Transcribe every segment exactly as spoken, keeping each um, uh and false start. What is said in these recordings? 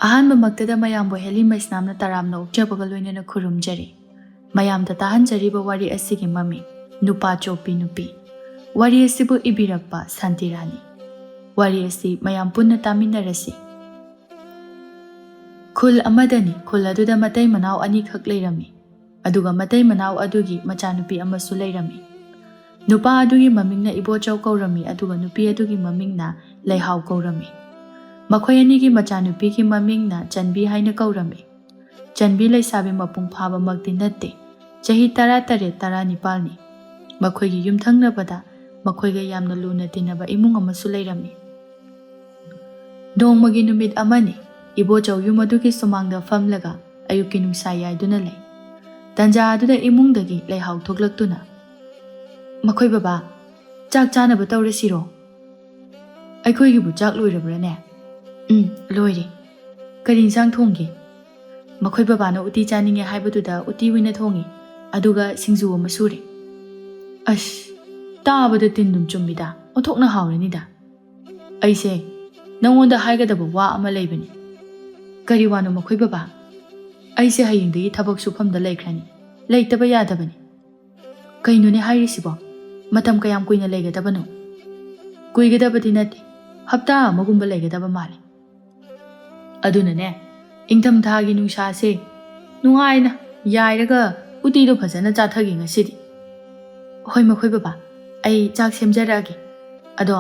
ꯑꯍꯥꯟꯕꯃꯛꯇꯗ ꯃꯌꯥꯝꯕꯨ ꯍꯦꯂꯤ ꯃꯩꯁꯅꯥꯝꯅ ꯇꯔꯥꯝꯅ ꯑꯣꯛꯆꯕꯒ ꯂꯣꯏꯅꯅ ꯈꯨꯔꯨꯝꯖꯔꯤ꯫ ꯃꯌꯥꯝꯗ ꯇꯥꯍꯟꯖꯔꯤꯕ ꯋꯥꯔꯤ ꯑꯁꯤꯒꯤ ꯃꯃꯤꯡ ꯅꯨꯄꯥ ꯆꯣꯞꯄꯤ ꯅꯨꯄꯤ꯫ ꯋꯥꯔꯤ ꯑꯁꯤꯕꯨ ꯏꯕꯤꯔꯛꯄ ꯁꯥꯟꯇꯤꯔꯥꯅꯤ꯫ ꯋꯥꯔꯤ ꯑꯁꯤ ꯃꯌꯥꯝ ꯄꯨꯟꯅ ꯇꯥꯃꯤꯟꯅꯔꯁꯤ꯫ ꯈꯨꯜ ꯑꯃꯗꯅꯤ, ꯈꯨꯜ ꯑꯗꯨꯗ ꯃꯇꯩ ꯃꯅꯥꯎ ꯑꯅꯤꯈꯛ ꯂꯩꯔꯝꯃꯤ꯫ ꯑꯗꯨꯒ ꯃꯇꯩ ꯃꯅꯥꯎ ꯑꯗꯨꯒꯤ ꯃꯆꯥꯅꯨꯄꯤ ꯑꯃꯁꯨ ꯂꯩꯔꯝꯃꯤ꯫ ꯅꯨꯄꯥ ꯑꯗꯨꯒꯤ ꯃꯃꯤꯡꯅ ꯏꯕꯣꯆꯧ ꯀꯧꯔꯝꯃꯤ, ꯑꯗꯨꯒ ꯅꯨꯄꯤ ꯑꯗꯨꯒꯤ ꯃꯃꯤꯡꯅ ꯂꯩꯍꯥꯎ ꯀꯧꯔꯝꯃꯤ꯫ ꯃꯈꯣꯏ ꯑꯅꯤꯒꯤ ꯃꯆꯥꯅꯨꯄꯤꯒꯤ ꯃꯃꯤꯡꯅ ꯆꯟꯕꯤ ꯍꯥꯏꯅ ꯀꯧꯔꯝꯃꯤ꯫ ꯆꯟꯕꯤ ꯂꯩꯁꯥꯕꯤ ꯃꯄꯨꯡ ꯐꯥꯕꯃꯛꯇꯤ ꯅꯠꯇꯦ, ꯆꯍꯤ ꯇꯔꯥꯇꯔꯦꯠ ꯇꯔꯥꯅꯤꯄꯥꯜꯅꯤ꯫ ꯃꯈꯣꯏꯒꯤ ꯌꯨꯝꯊꯪꯅꯕꯗ ꯃꯈꯣꯏꯒ ꯌꯥꯝꯅ ꯂꯨꯅ ꯇꯤꯟꯅꯕ ꯏꯃꯨꯡ ꯑꯃꯁꯨ ꯂꯩꯔꯝꯃꯤ꯫ ꯅꯣꯡꯃꯒꯤ ꯅꯨꯃꯤꯠ ꯑꯃꯅꯤ, ꯏꯕꯣꯆꯧ ꯌꯨꯝ ꯑꯗꯨꯒꯤ ꯁꯨꯃꯥꯡꯗ ꯐꯝꯂꯒ ꯑꯌꯨꯛꯀꯤ ꯅꯨꯡꯁꯥ ꯌꯥꯏꯗꯨꯅ ꯂꯩ꯫ ꯇꯟꯖꯥ ꯑꯗꯨꯗ ꯏꯃꯨꯡꯗꯒꯤ ꯂꯩꯍꯥꯎ ꯊꯣꯛꯂꯛꯇꯨꯅ, "ꯃꯈꯣꯏ ꯕꯕꯥ, ꯆꯥꯛ ꯆꯥꯅꯕ ꯇꯧꯔꯁꯤꯔꯣ? ꯑꯩꯈꯣꯏꯒꯤꯕꯨ ꯆꯥꯛ ꯂꯣꯏꯔꯕ꯭ꯔꯥꯅꯦ?" "ꯎꯝ, ꯂꯣꯏꯔꯦ꯫ ꯀꯔꯤ ꯏꯟꯁꯥꯡ ꯊꯣꯡꯒꯦ?" "ꯃꯈꯣꯏ ꯕꯕꯥꯅ ꯎꯇꯤ ꯆꯥꯅꯤꯡꯉꯦ ꯍꯥꯏꯕꯗꯨꯗ ꯎꯇꯤ ꯑꯣꯏꯅ ꯊꯣꯡꯉꯤ, ꯑꯗꯨꯒ ꯁꯤꯡꯖꯨ ꯑꯃ ꯁꯨꯔꯦ꯫" "ꯑꯁ, ꯇꯥꯕꯗ ꯇꯤꯟꯗꯨꯝ ꯆꯨꯝꯃꯤꯗ, ꯑꯣꯟꯊꯣꯛꯅ ꯍꯥꯎꯔꯅꯤꯗ꯫ ꯑꯩꯁꯦ ꯅꯪꯉꯣꯟꯗ ꯍꯥꯏꯒꯗꯕ ꯋꯥ ꯑꯃ ꯂꯩꯕꯅꯤ꯫" "ꯀꯔꯤ ꯋꯥꯅꯣ ꯃꯈꯣꯏ ꯕꯕꯥ?" "ꯑꯩꯁꯦ ꯍꯌꯦꯡꯗꯒꯤ ꯊꯕꯛ ꯁꯨꯐꯝꯗ ꯂꯩꯈ꯭ꯔꯅꯤ, ꯂꯩꯇꯕ ꯌꯥꯗꯕꯅꯤ꯫" "ꯀꯩꯅꯣꯅꯦ ꯍꯥꯏꯔꯤꯁꯤꯕꯣ? ꯃꯇꯝ ꯀꯌꯥꯝ ꯀꯨꯏꯅ ꯂꯩꯒꯗꯕꯅꯣ?" "ꯀꯨꯏꯒꯗꯕꯗꯤ ꯅꯠꯇꯦ, ꯍꯞꯇꯥ ꯑꯃꯒꯨꯝꯕ ꯂꯩꯒꯗꯕ ꯃꯥꯜꯂꯦ꯫ ꯑꯗꯨꯅꯅꯦ, ꯏꯪꯊꯝꯊꯥꯒꯤ ꯅꯨꯡꯁꯥꯁꯦ ꯅꯨꯡꯉꯥꯏꯅ ꯌꯥꯏꯔꯒ ꯎꯇꯤꯗꯣ ꯐꯖꯅ ꯆꯥꯊꯒꯦ ꯉꯁꯤꯗꯤ꯫" "ꯍꯣꯏ ꯃꯈꯣꯏ ꯕꯕꯥ, ꯑꯩ ꯆꯥꯛ ꯁꯦꯝꯖꯔꯛꯑꯒꯦ꯫ ꯑꯗꯣ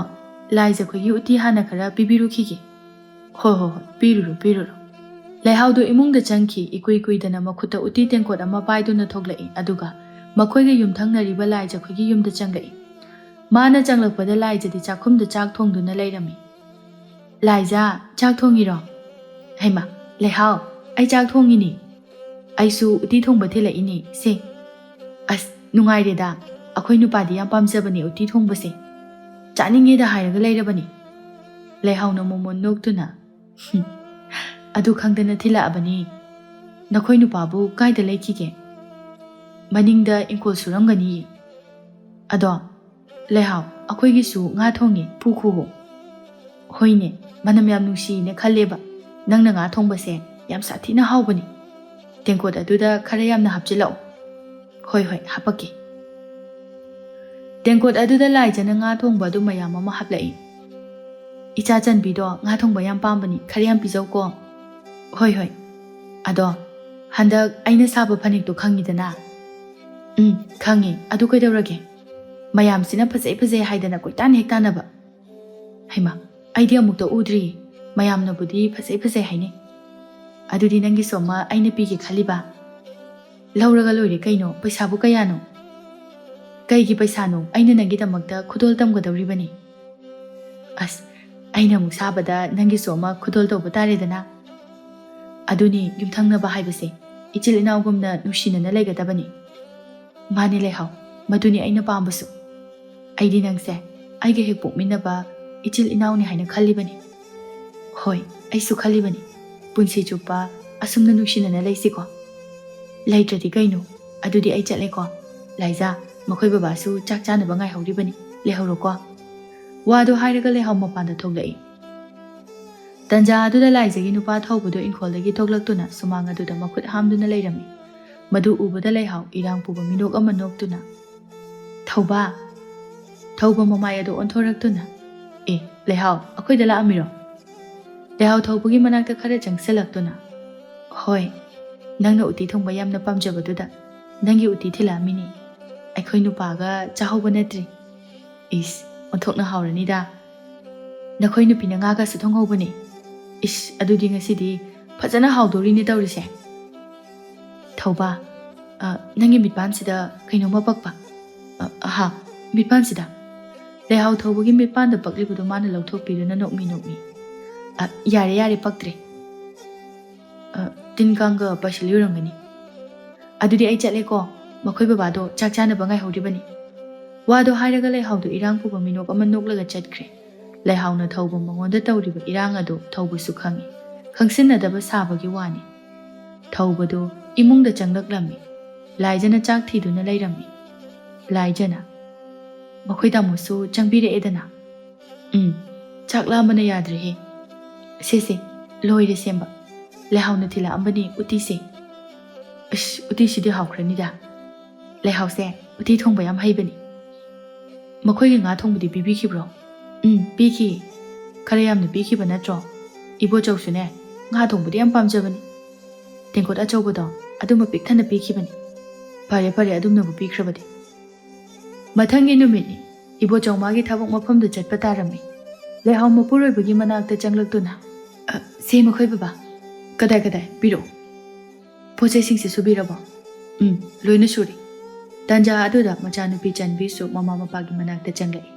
ꯂꯥꯏꯖꯈꯣꯏꯒꯤ ꯎꯇꯤ ꯍꯥꯟꯅ ꯈꯔ ꯄꯤꯕꯤꯔꯨꯈꯤꯒꯦ꯫" "ꯍꯣꯏ, ꯍꯣꯏ, ꯍꯣꯏ, ꯄꯤꯔꯨꯔꯣ, ꯄꯤꯔꯨꯔꯣ꯫" ꯂꯩꯍꯥꯎꯗꯨ ꯏꯃꯨꯡꯗ ꯆꯪꯈꯤ꯫ ꯏꯀꯨꯏ ꯀꯨꯏꯗꯅ ꯃꯈꯨꯠꯇ ꯎꯇꯤ ꯇꯦꯡꯀꯣꯠ ꯑꯃ ꯄꯥꯏꯗꯨꯅ ꯊꯣꯛꯂꯛꯏ, ꯑꯗꯨꯒ ꯃꯈꯣꯏꯒ ꯌꯨꯝꯊꯪꯅꯔꯤꯕ ꯂꯥꯏꯖꯈꯣꯏꯒꯤ ꯌꯨꯝꯗ ꯆꯪꯂꯛꯏ꯫ ꯃꯥꯅ ꯆꯪꯂꯛꯄꯗ ꯂꯥꯏꯖꯗꯤ ꯆꯥꯛꯈꯨꯝꯗ ꯆꯥꯛ ꯊꯣꯡꯗꯨꯅ ꯂꯩꯔꯝꯃꯤ꯫ "ꯂꯥꯏꯖꯥ, ꯆꯥꯛ ꯊꯣꯡꯉꯤꯔꯣ?" "ꯍꯩꯃꯥ, ꯂꯩꯍꯥꯎ, ꯑꯩ ꯆꯥꯛ ꯊꯣꯡꯉꯤꯅꯦ꯫ ꯑꯩꯁꯨ ꯎꯇꯤ ꯊꯣꯡꯕ ꯊꯤꯜꯂꯛꯏꯅꯦ, ꯁꯦ꯫" "ꯑꯁ, ꯅꯨꯡꯉꯥꯏꯔꯦꯗ, ꯑꯩꯈꯣꯏ ꯅꯨꯄꯥꯗꯤ ꯌꯥꯝ ꯄꯥꯝꯖꯕꯅꯦ ꯎꯇꯤ ꯊꯣꯡꯕꯁꯦ꯫ ꯆꯥꯅꯤꯡꯉꯦꯗ ꯍꯥꯏꯔꯒ ꯂꯩꯔꯕꯅꯤ꯫" ꯂꯩꯍꯥꯎꯅ ꯃꯣꯃꯣꯟ ꯅꯣꯛꯇꯨꯅ, "ꯍꯨꯝ, ꯑꯗꯨ ꯈꯪꯗꯅ ꯊꯤꯜꯂꯛꯑꯕꯅꯤ꯫ ꯅꯈꯣꯏ ꯅꯨꯄꯥꯕꯨ ꯀꯥꯏꯗ ꯂꯩꯈꯤꯒꯦ?" "ꯃꯅꯤꯡꯗ ꯏꯪꯈꯣꯜ ꯁꯨꯔꯝꯒꯅꯤꯌꯦ꯫" "ꯑꯗꯣ, ꯂꯩꯍꯥꯎ, ꯑꯩꯈꯣꯏꯒꯤꯁꯨ ꯉꯥ ꯊꯣꯡꯉꯦ, ꯄꯨꯈꯣꯋꯣ꯫" "ꯍꯣꯏꯅꯦ, ꯃꯅꯝ ꯌꯥꯝ ꯅꯨꯡꯁꯤꯅꯦ ꯈꯜꯂꯦꯕ꯫ "ꯅꯪꯅ ꯉꯥ ꯊꯣꯡꯕꯁꯦ ꯌꯥꯝ ꯁꯥꯊꯤꯅ ꯍꯥꯎꯕꯅꯤ꯫ ꯇꯦꯡꯀꯣꯠ ꯑꯗꯨꯗ ꯈꯔ ꯌꯥꯝꯅ ꯍꯥꯞꯆꯤꯜꯂꯛꯑꯣ꯫" "ꯍꯣꯏ, ꯍꯣꯏ, ꯍꯥꯞꯄꯛꯀꯦ꯫" ꯇꯦꯡꯀꯣꯠ ꯑꯗꯨꯗ ꯂꯥꯏꯖꯅ ꯉꯥ ꯊꯣꯡꯕ ꯑꯗꯨ ꯃꯌꯥꯝ ꯑꯃ ꯍꯥꯞꯂꯛꯏ꯫ "ꯏꯆꯥ ꯆꯟꯕꯤꯗꯣ ꯉꯥ ꯊꯣꯡꯕ ꯌꯥꯝ ꯄꯥꯝꯕꯅꯤ, ꯈꯔ ꯌꯥꯝ ꯄꯤꯖꯧꯀꯣ꯫" "ꯍꯣꯏ, ꯍꯣꯏ꯫ ꯑꯗꯣ ꯍꯟꯗꯛ ꯑꯩꯅ ꯁꯥꯕ ꯐꯅꯦꯛꯇꯣ ꯈꯪꯉꯤꯗꯅ?" "ꯎꯝ, ꯈꯪꯉꯦ꯫ ꯑꯗꯨ ꯀꯩꯗꯧꯔꯒꯦ? ꯃꯌꯥꯝꯁꯤꯅ ꯐꯖꯩ ꯐꯖꯩ ꯍꯥꯏꯗꯅ ꯀꯣꯏꯇꯥꯟ ꯍꯦꯛ ꯇꯥꯟꯅꯕ꯫" "ꯍꯩꯃꯥ, ꯑꯩꯗꯤ ꯑꯃꯨꯛꯇ ꯎꯗ꯭ꯔꯤꯌꯦ꯫ ꯃꯌꯥꯝꯅꯕꯨꯗꯤ ꯐꯖꯩ ꯐꯖꯩ ꯍꯥꯏꯅꯩ꯫" "ꯑꯗꯨꯗꯤ ꯅꯪꯒꯤꯁꯨ ꯑꯃ ꯑꯩꯅ ꯄꯤꯒꯦ ꯈꯜꯂꯤꯕ?" "ꯂꯧꯔꯒ ꯂꯣꯏꯔꯦ ꯀꯩꯅꯣ, ꯄꯩꯁꯥꯕꯨ ꯀꯌꯥꯅꯣ?" "ꯀꯩꯒꯤ ꯄꯩꯁꯥꯅꯣ? ꯑꯩꯅ ꯅꯪꯒꯤꯗꯃꯛꯇ ꯈꯨꯗꯣꯜ ꯇꯝꯒꯗꯧꯔꯤꯕꯅꯤ꯫" "ꯑꯁ, ꯑꯩꯅ ꯑꯃꯨꯛ ꯁꯥꯕꯗ ꯅꯪꯒꯤꯁꯨ ꯑꯃ ꯈꯨꯗꯣꯜ ꯇꯧꯕ ꯇꯥꯔꯦꯗꯅ꯫" "ꯑꯗꯨꯅꯤ ꯌꯨꯝꯊꯪꯅꯕ ꯍꯥꯏꯕꯁꯦ, ꯏꯆꯤꯜ ꯏꯅꯥꯎꯒꯨꯝꯅ ꯅꯨꯡꯁꯤꯅꯅ ꯂꯩꯒꯗꯕꯅꯤ꯫" "ꯃꯥꯅꯦ ꯂꯩꯍꯥꯎ, ꯃꯗꯨꯅꯤ ꯑꯩꯅ ꯄꯥꯝꯕꯁꯨ꯫ ꯑꯩꯗꯤ ꯅꯪꯁꯦ ꯑꯩꯒ ꯍꯦꯛ ꯄꯣꯛꯃꯤꯟꯅꯕ ꯏꯆꯤꯜ ꯏꯅꯥꯎꯅꯤ ꯍꯥꯏꯅ ꯈꯜꯂꯤꯕꯅꯤ꯫" "ꯍꯣꯏ, ꯑꯩꯁꯨ ꯈꯜꯂꯤꯕꯅꯤ꯫ ꯄꯨꯟꯁꯤ ꯆꯨꯞꯄ ꯑꯁꯨꯝꯅ ꯅꯨꯡꯁꯤꯅꯅ ꯂꯩꯁꯤꯀꯣ꯫" "ꯂꯩꯇ꯭ꯔꯗꯤ ꯀꯩꯅꯣ? ꯑꯗꯨꯗꯤ ꯑꯩ ꯆꯠꯂꯦꯀꯣ꯫ ꯂꯥꯏꯖꯥ, ꯃꯈꯣꯏ ꯕꯕꯥꯁꯨ ꯆꯥꯛ ꯆꯥꯅꯕ ꯉꯥꯏꯍꯧꯔꯤꯕꯅꯤ꯫ ꯂꯩꯍꯧꯔꯣꯀꯣ꯫" ꯋꯥꯗꯣ ꯍꯥꯏꯔꯒ ꯂꯩꯍꯥꯎ ꯃꯄꯥꯟꯗ ꯊꯣꯛꯂꯛꯏ꯫ ꯇꯟꯖꯥ ꯑꯗꯨꯗ ꯂꯥꯏꯖꯒꯤ ꯅꯨꯄꯥ ꯊꯧꯕꯗꯨ ꯏꯪꯈꯣꯜꯗꯒꯤ ꯊꯣꯛꯂꯛꯇꯨꯅ ꯁꯨꯃꯥꯡ ꯑꯗꯨꯗ ꯃꯈꯨꯠ ꯍꯥꯝꯗꯨꯅ ꯂꯩꯔꯝꯃꯤ꯫ ꯃꯗꯨ ꯎꯕꯗ ꯂꯩꯍꯥꯎ ꯏꯔꯥꯡ ꯄꯨꯕ ꯃꯤꯅꯣꯛ ꯑꯃ ꯅꯣꯛꯇꯨꯅ, "ꯊꯧꯕ!" ꯊꯧꯕ ꯃꯃꯥꯏ ꯑꯗꯨ ꯑꯣꯟꯊꯣꯔꯛꯇꯨꯅ, "ꯑꯦ, ꯂꯩꯍꯥꯎ, ꯑꯩꯈꯣꯏꯗ ꯂꯥꯛꯑꯝꯃꯤꯔꯣ?" ꯂꯩꯍꯥꯎ ꯊꯧꯕꯒꯤ ꯃꯅꯥꯛꯇ ꯈꯔ ꯆꯪꯁꯤꯜꯂꯛꯇꯨꯅ, "ꯍꯣꯏ, ꯅꯪꯅ ꯎꯇꯤ ꯊꯣꯡꯕ ꯌꯥꯝꯅ ꯄꯥꯝꯖꯕꯗꯨꯗ ꯅꯪꯒꯤ ꯎꯇꯤ ꯊꯤꯜꯂꯛꯑꯝꯃꯤꯅꯤ꯫ ꯑꯩꯈꯣꯏ ꯅꯨꯄꯥꯒ ꯆꯥꯍꯧꯕ ꯅꯠꯇ꯭ꯔꯤ꯫" "ꯏꯁ, ꯑꯣꯟꯊꯣꯛꯅ ꯍꯥꯎꯔꯅꯤꯗ꯫ ꯅꯈꯣꯏ ꯅꯨꯄꯤꯅ ꯉꯥꯒꯁꯨ ꯊꯣꯡꯍꯧꯕꯅꯦ꯫ ꯏꯁ, ꯑꯗꯨꯗꯤ ꯉꯁꯤꯗꯤ ꯐꯖꯅ ꯍꯥꯎꯗꯣꯔꯤꯅꯦ ꯇꯧꯔꯤꯁꯦ꯫" ꯊꯧꯕ, "ꯑ, ꯅꯪꯒꯤ ꯃꯤꯠꯄꯥꯟꯁꯤꯗ ꯀꯩꯅꯣꯝꯃ ꯄꯛꯄ꯫" "ꯑ, ꯑꯍꯥ, ꯃꯤꯠꯄꯥꯟꯁꯤꯗ?" ꯂꯩꯍꯥꯎ ꯊꯧꯕꯒꯤ ꯃꯤꯠꯄꯥꯟꯗ ꯄꯛꯂꯤꯕꯗꯨ ꯃꯥꯅ ꯂꯧꯊꯣꯛꯄꯤꯗꯨꯅ ꯅꯣꯛꯃꯤ ꯅꯣꯛꯃꯤ, "ꯑ, ꯌꯥꯔꯦ, ꯌꯥꯔꯦ, ꯄꯛꯇ꯭ꯔꯦ꯫ ꯑ, ꯇꯤꯟ ꯀꯥꯡꯒ ꯄꯥꯏꯁꯤꯜꯂꯤ ꯑꯣꯏꯔꯝꯒꯅꯤ꯫ ꯑꯗꯨꯗꯤ ꯑꯩ ꯆꯠꯂꯦꯀꯣ, ꯃꯈꯣꯏ ꯕꯕꯥꯗꯣ ꯆꯥꯛ ꯆꯥꯅꯕ ꯉꯥꯏꯍꯧꯔꯤꯕꯅꯤ꯫" ꯋꯥꯗꯣ ꯍꯥꯏꯔꯒ ꯂꯩꯍꯥꯎꯗꯨ ꯏꯔꯥꯡ ꯄꯨꯕ ꯃꯤꯅꯣꯛ ꯑꯃ ꯅꯣꯛꯂꯒ ꯆꯠꯈ꯭ꯔꯦ꯫ ꯂꯩꯍꯥꯎꯅ ꯊꯧꯕ ꯃꯉꯣꯟꯗ ꯇꯧꯔꯤꯕ ꯏꯔꯥꯡ ꯑꯗꯨ ꯊꯧꯕꯁꯨ ꯈꯪꯏ꯫ ꯈꯪꯁꯤꯟꯅꯗꯕ ꯁꯥꯕꯒꯤ ꯋꯥꯅꯤ꯫ ꯊꯧꯕꯗꯨ ꯏꯃꯨꯡꯗ ꯆꯪꯂꯛꯂꯝꯃꯤ꯫ ꯂꯥꯏꯖꯅ ꯆꯥꯛ ꯊꯤꯗꯨꯅ ꯂꯩꯔꯝꯃꯤ꯫ ꯂꯥꯏꯖꯅ, "ꯃꯈꯣꯏ ꯇꯥꯃꯣꯁꯨ ꯆꯪꯕꯤꯔꯛꯑꯦꯗꯅ?" "ꯎꯝ, ꯆꯥꯛ ꯂꯥꯝꯕꯅ ꯌꯥꯗ꯭ꯔꯦꯍꯦ꯫ ꯁꯦ, ꯁꯦ, ꯂꯣꯏꯔꯦ ꯁꯦꯝꯕ꯫ ꯂꯩꯍꯥꯎꯅ ꯊꯤꯜꯂꯛꯑꯝꯕꯅꯤ ꯎꯇꯤꯁꯦ꯫ ꯑꯁ, ꯎꯇꯤꯁꯤꯗꯤ ꯍꯥꯎꯈ꯭ꯔꯅꯤꯗ꯫ ꯂꯩꯍꯥꯎꯁꯦ ꯎꯇꯤ ꯊꯣꯡꯕ ꯌꯥꯝ ꯍꯩꯕꯅꯤ꯫ ꯃꯈꯣꯏꯒꯤ ꯉꯥ ꯊꯣꯡꯕꯗꯤ ꯄꯤꯕꯤꯈꯤꯕ꯭ꯔꯣ? ꯎꯝ, ꯄꯤꯈꯤ꯫ ꯈꯔ ꯌꯥꯝꯅ ꯄꯤꯈꯤꯕ ꯅꯠꯇ꯭ꯔꯣ? ꯏꯕꯣꯆꯧꯁꯨꯅꯦ, ꯉꯥ ꯊꯣꯡꯕꯗꯤ ꯌꯥꯝ ꯄꯥꯝꯖꯕꯅꯤ꯫ ꯇꯦꯡꯀꯣꯠ ꯑꯆꯧꯕꯗꯣ ꯑꯗꯨꯃ ꯄꯤꯛ ꯊꯟꯅ ꯄꯤꯈꯤꯕꯅꯤ꯫ ꯐꯔꯦ ꯐꯔꯦ, ꯑꯗꯨꯝꯅꯕꯨ ꯄꯤꯈ꯭ꯔꯕꯗꯤ꯫ ꯃꯊꯪꯒꯤ ꯅꯨꯃꯤꯠꯅꯤ꯫ ꯏꯕꯣꯆꯧ ꯃꯥꯒꯤ ꯊꯕꯛ ꯃꯐꯝꯗ ꯆꯠꯄ ꯇꯥꯔꯝꯃꯤ꯫ ꯂꯩꯍꯥꯎ ꯃꯄꯨꯔꯣꯏꯕꯒꯤ ꯃꯅꯥꯛꯇ ꯆꯪꯂꯛꯇꯨꯅ, "ꯑ, ꯁꯦ ꯃꯈꯣꯏ ꯕꯕꯥ, ꯀꯗꯥꯏ ꯀꯗꯥꯏ ꯄꯤꯔꯛꯑꯣ꯫ ꯄꯣꯠ ꯆꯩꯁꯤꯡꯁꯦ ꯁꯨꯕꯤꯔꯕꯣ?" "ꯎꯝ, ꯂꯣꯏꯅ ꯁꯨꯔꯦ꯫" ꯇꯥꯟꯖꯥ ꯑꯗꯨꯗ ꯃꯆꯥꯅꯨꯄꯤ ꯆꯟꯕꯤꯁꯨ ꯃꯃꯥ ꯃꯄꯥꯒꯤ ꯃꯅꯥꯛꯇ ꯆꯪꯂꯛꯏ꯫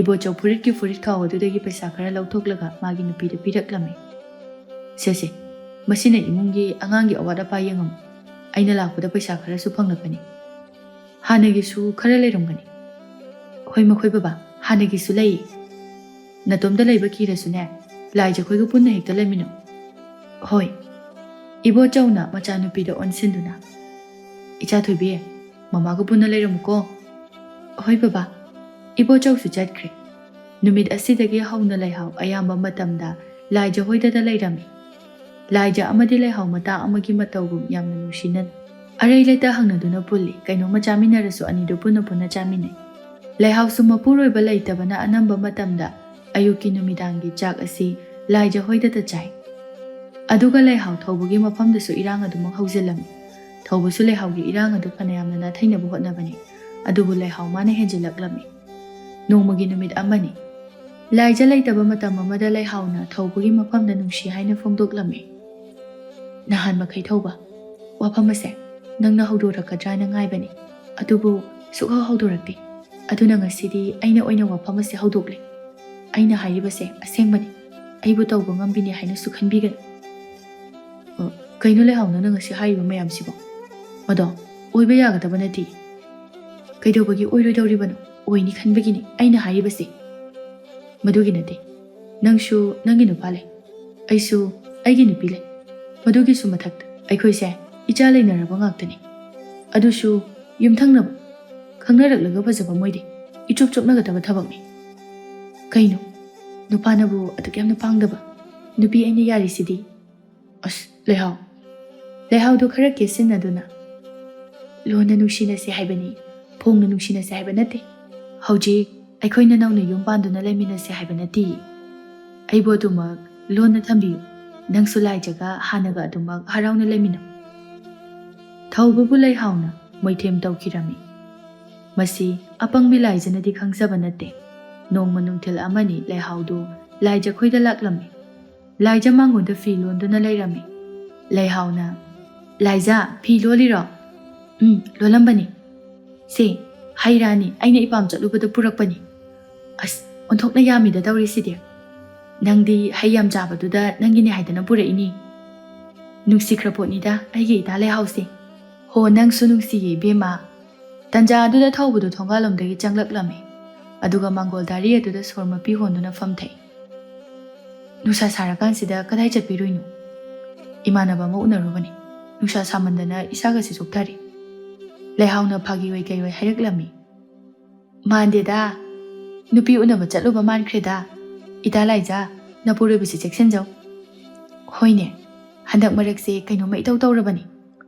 ꯏꯕꯣꯆꯧ ꯐꯨꯔꯤꯠꯀꯤ ꯐꯨꯔꯤꯠ ꯈꯥꯎ ꯑꯗꯨꯗꯒꯤ ꯄꯩꯁꯥ ꯈꯔ ꯂꯧꯊꯣꯛꯂꯒ ꯃꯥꯒꯤ ꯅꯨꯄꯤꯗ ꯄꯤꯔꯛꯂꯝꯃꯤ꯫ "ꯁꯦ ꯁꯦ, ꯃꯁꯤꯅ ꯏꯃꯨꯡꯒꯤ ꯑꯉꯥꯡꯒꯤ ꯑꯋꯥꯠ ꯑꯄꯥ ꯌꯦꯡꯉꯝꯃꯨ꯫ ꯑꯩꯅ ꯂꯥꯛꯄꯗ ꯄꯩꯁꯥ ꯈꯔꯁꯨ ꯐꯪꯂꯛꯀꯅꯤ꯫ ꯍꯥꯟꯅꯒꯤꯁꯨ ꯈꯔ ꯂꯩꯔꯝꯒꯅꯤ꯫" "ꯍꯣꯏ ꯃꯈꯣꯏ ꯕꯕꯥ, ꯍꯥꯟꯅꯒꯤꯁꯨ ꯂꯩꯌꯦ꯫" "ꯅꯇꯣꯝꯇ ꯂꯩꯕ ꯀꯤꯔꯁꯨꯅꯦ, ꯂꯥꯏꯖꯈꯣꯏꯒ ꯄꯨꯟꯅ ꯍꯦꯛꯇ ꯂꯩꯃꯤꯟꯅꯧ꯫" "ꯍꯣꯏ꯫" ꯏꯕꯣꯆꯧꯅ ꯃꯆꯥꯅꯨꯄꯤꯗ ꯑꯣꯟꯁꯤꯟꯗꯨꯅ, "ꯏꯆꯥ ꯊꯣꯏꯕꯤ, ꯃꯃꯥꯒ ꯄꯨꯟꯅ ꯂꯩꯔꯝꯃꯨꯀꯣ꯫" "ꯍꯣꯏ ꯕꯕꯥ꯫" ꯏꯕꯣꯆꯧꯁꯨ ꯆꯠꯈ꯭ꯔꯦ꯫ ꯅꯨꯃꯤꯠ ꯑꯁꯤꯗꯒꯤ ꯍꯧꯅ ꯂꯩꯍꯥꯎ ꯑꯌꯥꯝꯕ ꯃꯇꯝꯗ ꯂꯥꯏꯖ ꯍꯣꯏꯗꯗ ꯂꯩꯔꯝꯃꯤ꯫ ꯂꯥꯏꯖ ꯑꯃꯗꯤ ꯂꯩꯍꯥꯎ ꯃꯇꯥ ꯑꯃꯒꯤ ꯃꯇꯧꯒꯨꯝ ꯌꯥꯝꯅ ꯅꯨꯡꯁꯤꯅꯅ ꯑꯔꯩ ꯂꯩꯇ ꯍꯪꯅꯗꯨꯅ ꯄꯨꯜꯂꯤ꯫ ꯀꯩꯅꯣꯝꯃ ꯆꯥꯃꯤꯟꯅꯔꯁꯨ ꯑꯅꯤꯗꯨ ꯄꯨꯟꯅ ꯄꯨꯟꯅ ꯆꯥꯃꯤꯟꯅꯩ꯫ ꯂꯩꯍꯥꯎꯁꯨ ꯃꯄꯨꯔꯣꯏꯕ ꯂꯩꯇꯕꯅ ꯑꯅꯝꯕ ꯃꯇꯝꯗ ꯑꯌꯨꯛꯀꯤ ꯅꯨꯃꯤꯗꯥꯡꯒꯤ ꯆꯥꯛ ꯑꯁꯤ ꯂꯥꯏꯖ ꯍꯣꯏꯗꯇ ꯆꯥꯏ꯫ ꯑꯗꯨꯒ ꯂꯩꯍꯥꯎ ꯊꯧꯕꯒꯤ ꯃꯐꯝꯗꯁꯨ ꯏꯔꯥꯡ ꯑꯗꯨꯃꯛ ꯍꯧꯖꯤꯜꯂꯝꯃꯤ꯫ ꯊꯧꯕꯁꯨ ꯂꯩꯍꯥꯎꯒꯤ ꯏꯔꯥꯡ ꯑꯗꯨ ꯐꯅꯌꯥꯝꯅ ꯅꯥꯊꯩꯅꯕ ꯍꯣꯠꯅꯕꯅꯤ, ꯑꯗꯨꯕꯨ ꯂꯩꯍꯥꯎ ꯃꯥꯅ ꯍꯦꯟꯖꯤꯜꯂꯛꯂꯝꯃꯤ꯫ ꯅꯣꯡꯃꯒꯤ ꯅꯨꯃꯤꯠ ꯑꯃꯅꯤ꯫ ꯂꯥꯏꯖ ꯂꯩꯇꯕ ꯃꯇꯝ ꯑꯃꯗ ꯂꯩꯍꯥꯎꯅ ꯊꯧꯕꯒꯤ ꯃꯐꯝꯗ ꯅꯨꯡꯁꯤ ꯍꯥꯏꯅ ꯐꯣꯡꯗꯣꯛꯂꯝꯃꯤ꯫ "ꯅꯍꯥꯟ ꯃꯈꯩ ꯊꯧꯕ, ꯋꯥꯐꯝ ꯑꯁꯦ ꯅꯪꯅ ꯍꯧꯗꯣꯔꯛꯀꯗ꯭ꯔꯥꯅ ꯉꯥꯏꯕꯅꯤ, ꯑꯗꯨꯕꯨ ꯁꯨꯛꯍꯧ ꯍꯧꯗꯣꯔꯛꯇꯦ꯫ ꯑꯗꯨꯅ ꯉꯁꯤꯗꯤ ꯑꯩꯅ ꯑꯣꯏꯅ ꯋꯥꯐꯝ ꯑꯁꯦ ꯍꯧꯗꯣꯛꯂꯦ꯫ ꯑꯩꯅ ꯍꯥꯏꯔꯤꯕꯁꯦ ꯑꯁꯦꯡꯕꯅꯤ, ꯑꯩꯕꯨ ꯇꯧꯕ ꯉꯝꯕꯤꯅꯤ ꯍꯥꯏꯅꯁꯨ ꯈꯟꯕꯤꯒꯅꯨ꯫" "ꯑ, ꯀꯩꯅꯣ ꯂꯩꯍꯥꯎ, ꯅꯪꯅ ꯉꯁꯤ ꯍꯥꯏꯔꯤꯕ ꯃꯌꯥꯝꯁꯤꯕꯣ? ꯃꯗꯣ ꯑꯣꯏꯕ ꯌꯥꯒꯗꯕ ꯅꯠꯇꯦ꯫ ꯀꯩꯗꯧꯕꯒꯤ ꯑꯣꯏꯔꯣꯏꯗꯧꯔꯤꯕꯅꯣ? ꯑꯣꯏꯅꯤ ꯈꯟꯕꯒꯤꯅꯤ ꯑꯩꯅ ꯍꯥꯏꯔꯤꯕꯁꯦ꯫" "ꯃꯗꯨꯒꯤ ꯅꯠꯇꯦ꯫ ꯅꯪꯁꯨ ꯅꯪꯒꯤ ꯅꯨꯄꯥ ꯂꯩ, ꯑꯩꯁꯨ ꯑꯩꯒꯤ ꯅꯨꯄꯤ ꯂꯩ꯫ ꯃꯗꯨꯒꯤꯁꯨ ꯃꯊꯛꯇ ꯑꯩꯈꯣꯏꯁꯦ ꯏꯆꯥ ꯂꯩꯅꯔꯕ ꯉꯥꯛꯇꯅꯤ꯫ ꯑꯗꯨꯁꯨ ꯌꯨꯝꯊꯪꯅꯕ, ꯈꯪꯅꯔꯛꯂꯒ ꯐꯖꯕ ꯃꯣꯏꯗꯤ ꯏꯆꯣꯞ ꯆꯣꯞꯅꯒꯗꯕ ꯊꯕꯛꯅꯤ꯫ ꯀꯩꯅꯣ, ꯅꯨꯄꯥꯅꯕꯨ ꯑꯗꯨꯛ ꯌꯥꯝꯅ ꯄꯥꯡꯗꯕ? ꯅꯨꯄꯤ ꯑꯩꯅ ꯌꯥꯔꯤꯁꯤꯗꯤ꯫ ꯑꯁ, ꯂꯩꯍꯥꯎ꯫ ꯂꯩꯍꯥꯎꯗꯣ ꯈꯔ ꯀꯦꯠꯁꯤꯟꯅꯗꯨꯅ, "ꯂꯣꯟꯅ ꯅꯨꯡꯁꯤꯅꯁꯦ ꯍꯥꯏꯕꯅꯤ, ꯐꯣꯡꯅ ꯅꯨꯡꯁꯤꯅꯁꯦ ꯍꯥꯏꯕ ꯅꯠꯇꯦ꯫ ꯍꯧꯖꯤꯛ ꯑꯩꯈꯣꯏꯅ ꯅꯧꯅ ꯌꯨꯝ ꯄꯥꯟꯗꯨꯅ ꯂꯩꯃꯤꯟꯅꯁꯦ ꯍꯥꯏꯕ ꯅꯠꯇꯦ꯫ ꯑꯩꯕꯨ ꯑꯗꯨꯃꯛ ꯂꯣꯟꯅ ꯊꯝꯕꯤꯌꯨ꯫ ꯅꯪꯁꯨ ꯂꯥꯏꯖꯒ ꯍꯥꯟꯅꯒ ꯑꯗꯨꯃꯛ ꯍꯔꯥꯎꯅ ꯂꯩꯃꯤꯟꯅꯧ꯫" ꯊꯧꯕꯕꯨ ꯂꯩꯍꯥꯎꯅ ꯃꯣꯏꯊꯦꯝ ꯇꯧꯈꯤꯔꯝꯃꯤ꯫ ꯃꯁꯤ ꯑꯄꯪꯕꯤ ꯂꯥꯏꯖꯅꯗꯤ ꯈꯪꯖꯕ ꯅꯠꯇꯦ꯫ ꯅꯣꯡꯃ ꯅꯨꯡꯊꯤꯜ ꯑꯃꯅꯤ ꯂꯩꯍꯥꯎꯗꯨ ꯂꯥꯏꯖ ꯈꯣꯏꯗ ꯂꯥꯛꯂꯝꯃꯤ꯫ ꯂꯥꯏꯖ ꯃꯉꯣꯟꯗ ꯐꯤ ꯂꯣꯟꯗꯨꯅ ꯂꯩꯔꯝꯃꯤ꯫ ꯂꯩꯍꯥꯎꯅ, "ꯂꯥꯏꯖ, ꯐꯤ ꯂꯣꯜꯂꯤꯔꯣ?" "ꯎꯝ, ꯂꯣꯜꯂꯝꯕꯅꯤ꯫ ꯁꯦ, ꯍꯩ ꯔꯥꯅꯤ, ꯑꯩꯅ ꯏꯄꯥꯝ ꯆꯠꯂꯨꯕꯗ ꯄꯨꯔꯛꯄꯅꯤ꯫" "ꯑꯁ, ꯑꯣꯟꯊꯣꯛꯅ ꯌꯥꯝꯃꯤꯗ ꯇꯧꯔꯤꯁꯤꯗꯤ꯫ ꯅꯪꯗꯤ ꯍꯩ ꯌꯥꯝ ꯆꯥꯕꯗꯨꯗ ꯅꯪꯒꯤꯅꯦ ꯍꯥꯏꯗꯅ ꯄꯨꯔꯛꯏꯅꯤ꯫ ꯅꯨꯡꯁꯤꯈ꯭ꯔ ꯄꯣꯠꯅꯤꯗ ꯑꯩꯒꯤ ꯏꯇꯥ ꯂꯩꯍꯥꯎꯁꯦ꯫" "ꯍꯣ, ꯅꯪꯁꯨ ꯅꯨꯡꯁꯤꯌꯦ ꯏꯕꯦꯝꯃ꯫" ꯇꯟꯖꯥ ꯑꯗꯨꯗ ꯊꯧꯕꯗꯨ ꯊꯣꯡꯒꯥꯜꯂꯣꯝꯗꯒꯤ ꯆꯪꯂꯛꯂꯝꯃꯤ꯫ ꯑꯗꯨꯒ ꯃꯥꯡꯒꯣꯜ ꯗꯥꯔꯤ ꯑꯗꯨꯗ ꯁꯣꯔ ꯃꯄꯤ ꯍꯣꯟꯗꯨꯅ ꯐꯝꯊꯩ꯫ "ꯅꯨꯡꯁꯥ ꯁꯥꯔꯀꯥꯟꯁꯤꯗ ꯀꯗꯥꯏ ꯆꯠꯄꯤꯔꯨꯏꯅꯣ? ꯏꯃꯥꯟꯅꯕ ꯑꯃ ꯎꯅꯔꯨꯕꯅꯤ꯫ ꯅꯨꯡꯁꯥ ꯁꯥꯃꯟꯗꯅ ꯏꯁꯥꯒꯁꯤ ꯆꯣꯛꯊꯔꯦ꯫" ꯂꯩꯍꯥꯎꯅ ꯐꯥꯒꯤ ꯑꯣꯏ ꯀꯩ ꯑꯣꯏ ꯍꯥꯏꯔꯛꯂꯝꯃꯤ꯫ "ꯃꯥꯟꯗꯦꯗ, ꯅꯨꯄꯤ ꯎꯅꯕ ꯆꯠꯂꯨꯕ ꯃꯥꯟꯈ꯭ꯔꯦꯗ꯫ ꯏꯇꯥ ꯂꯥꯏꯖꯥ, ꯅꯄꯨꯔꯣꯏꯕꯁꯤ ꯆꯦꯛꯁꯤꯟꯖꯧ꯫" "ꯍꯣꯏꯅꯦ, ꯍꯟꯗꯛ ꯃꯔꯛꯁꯦ ꯀꯩꯅꯣꯝꯃ ꯏꯇꯧ ꯇꯧꯔꯕꯅꯤ꯫"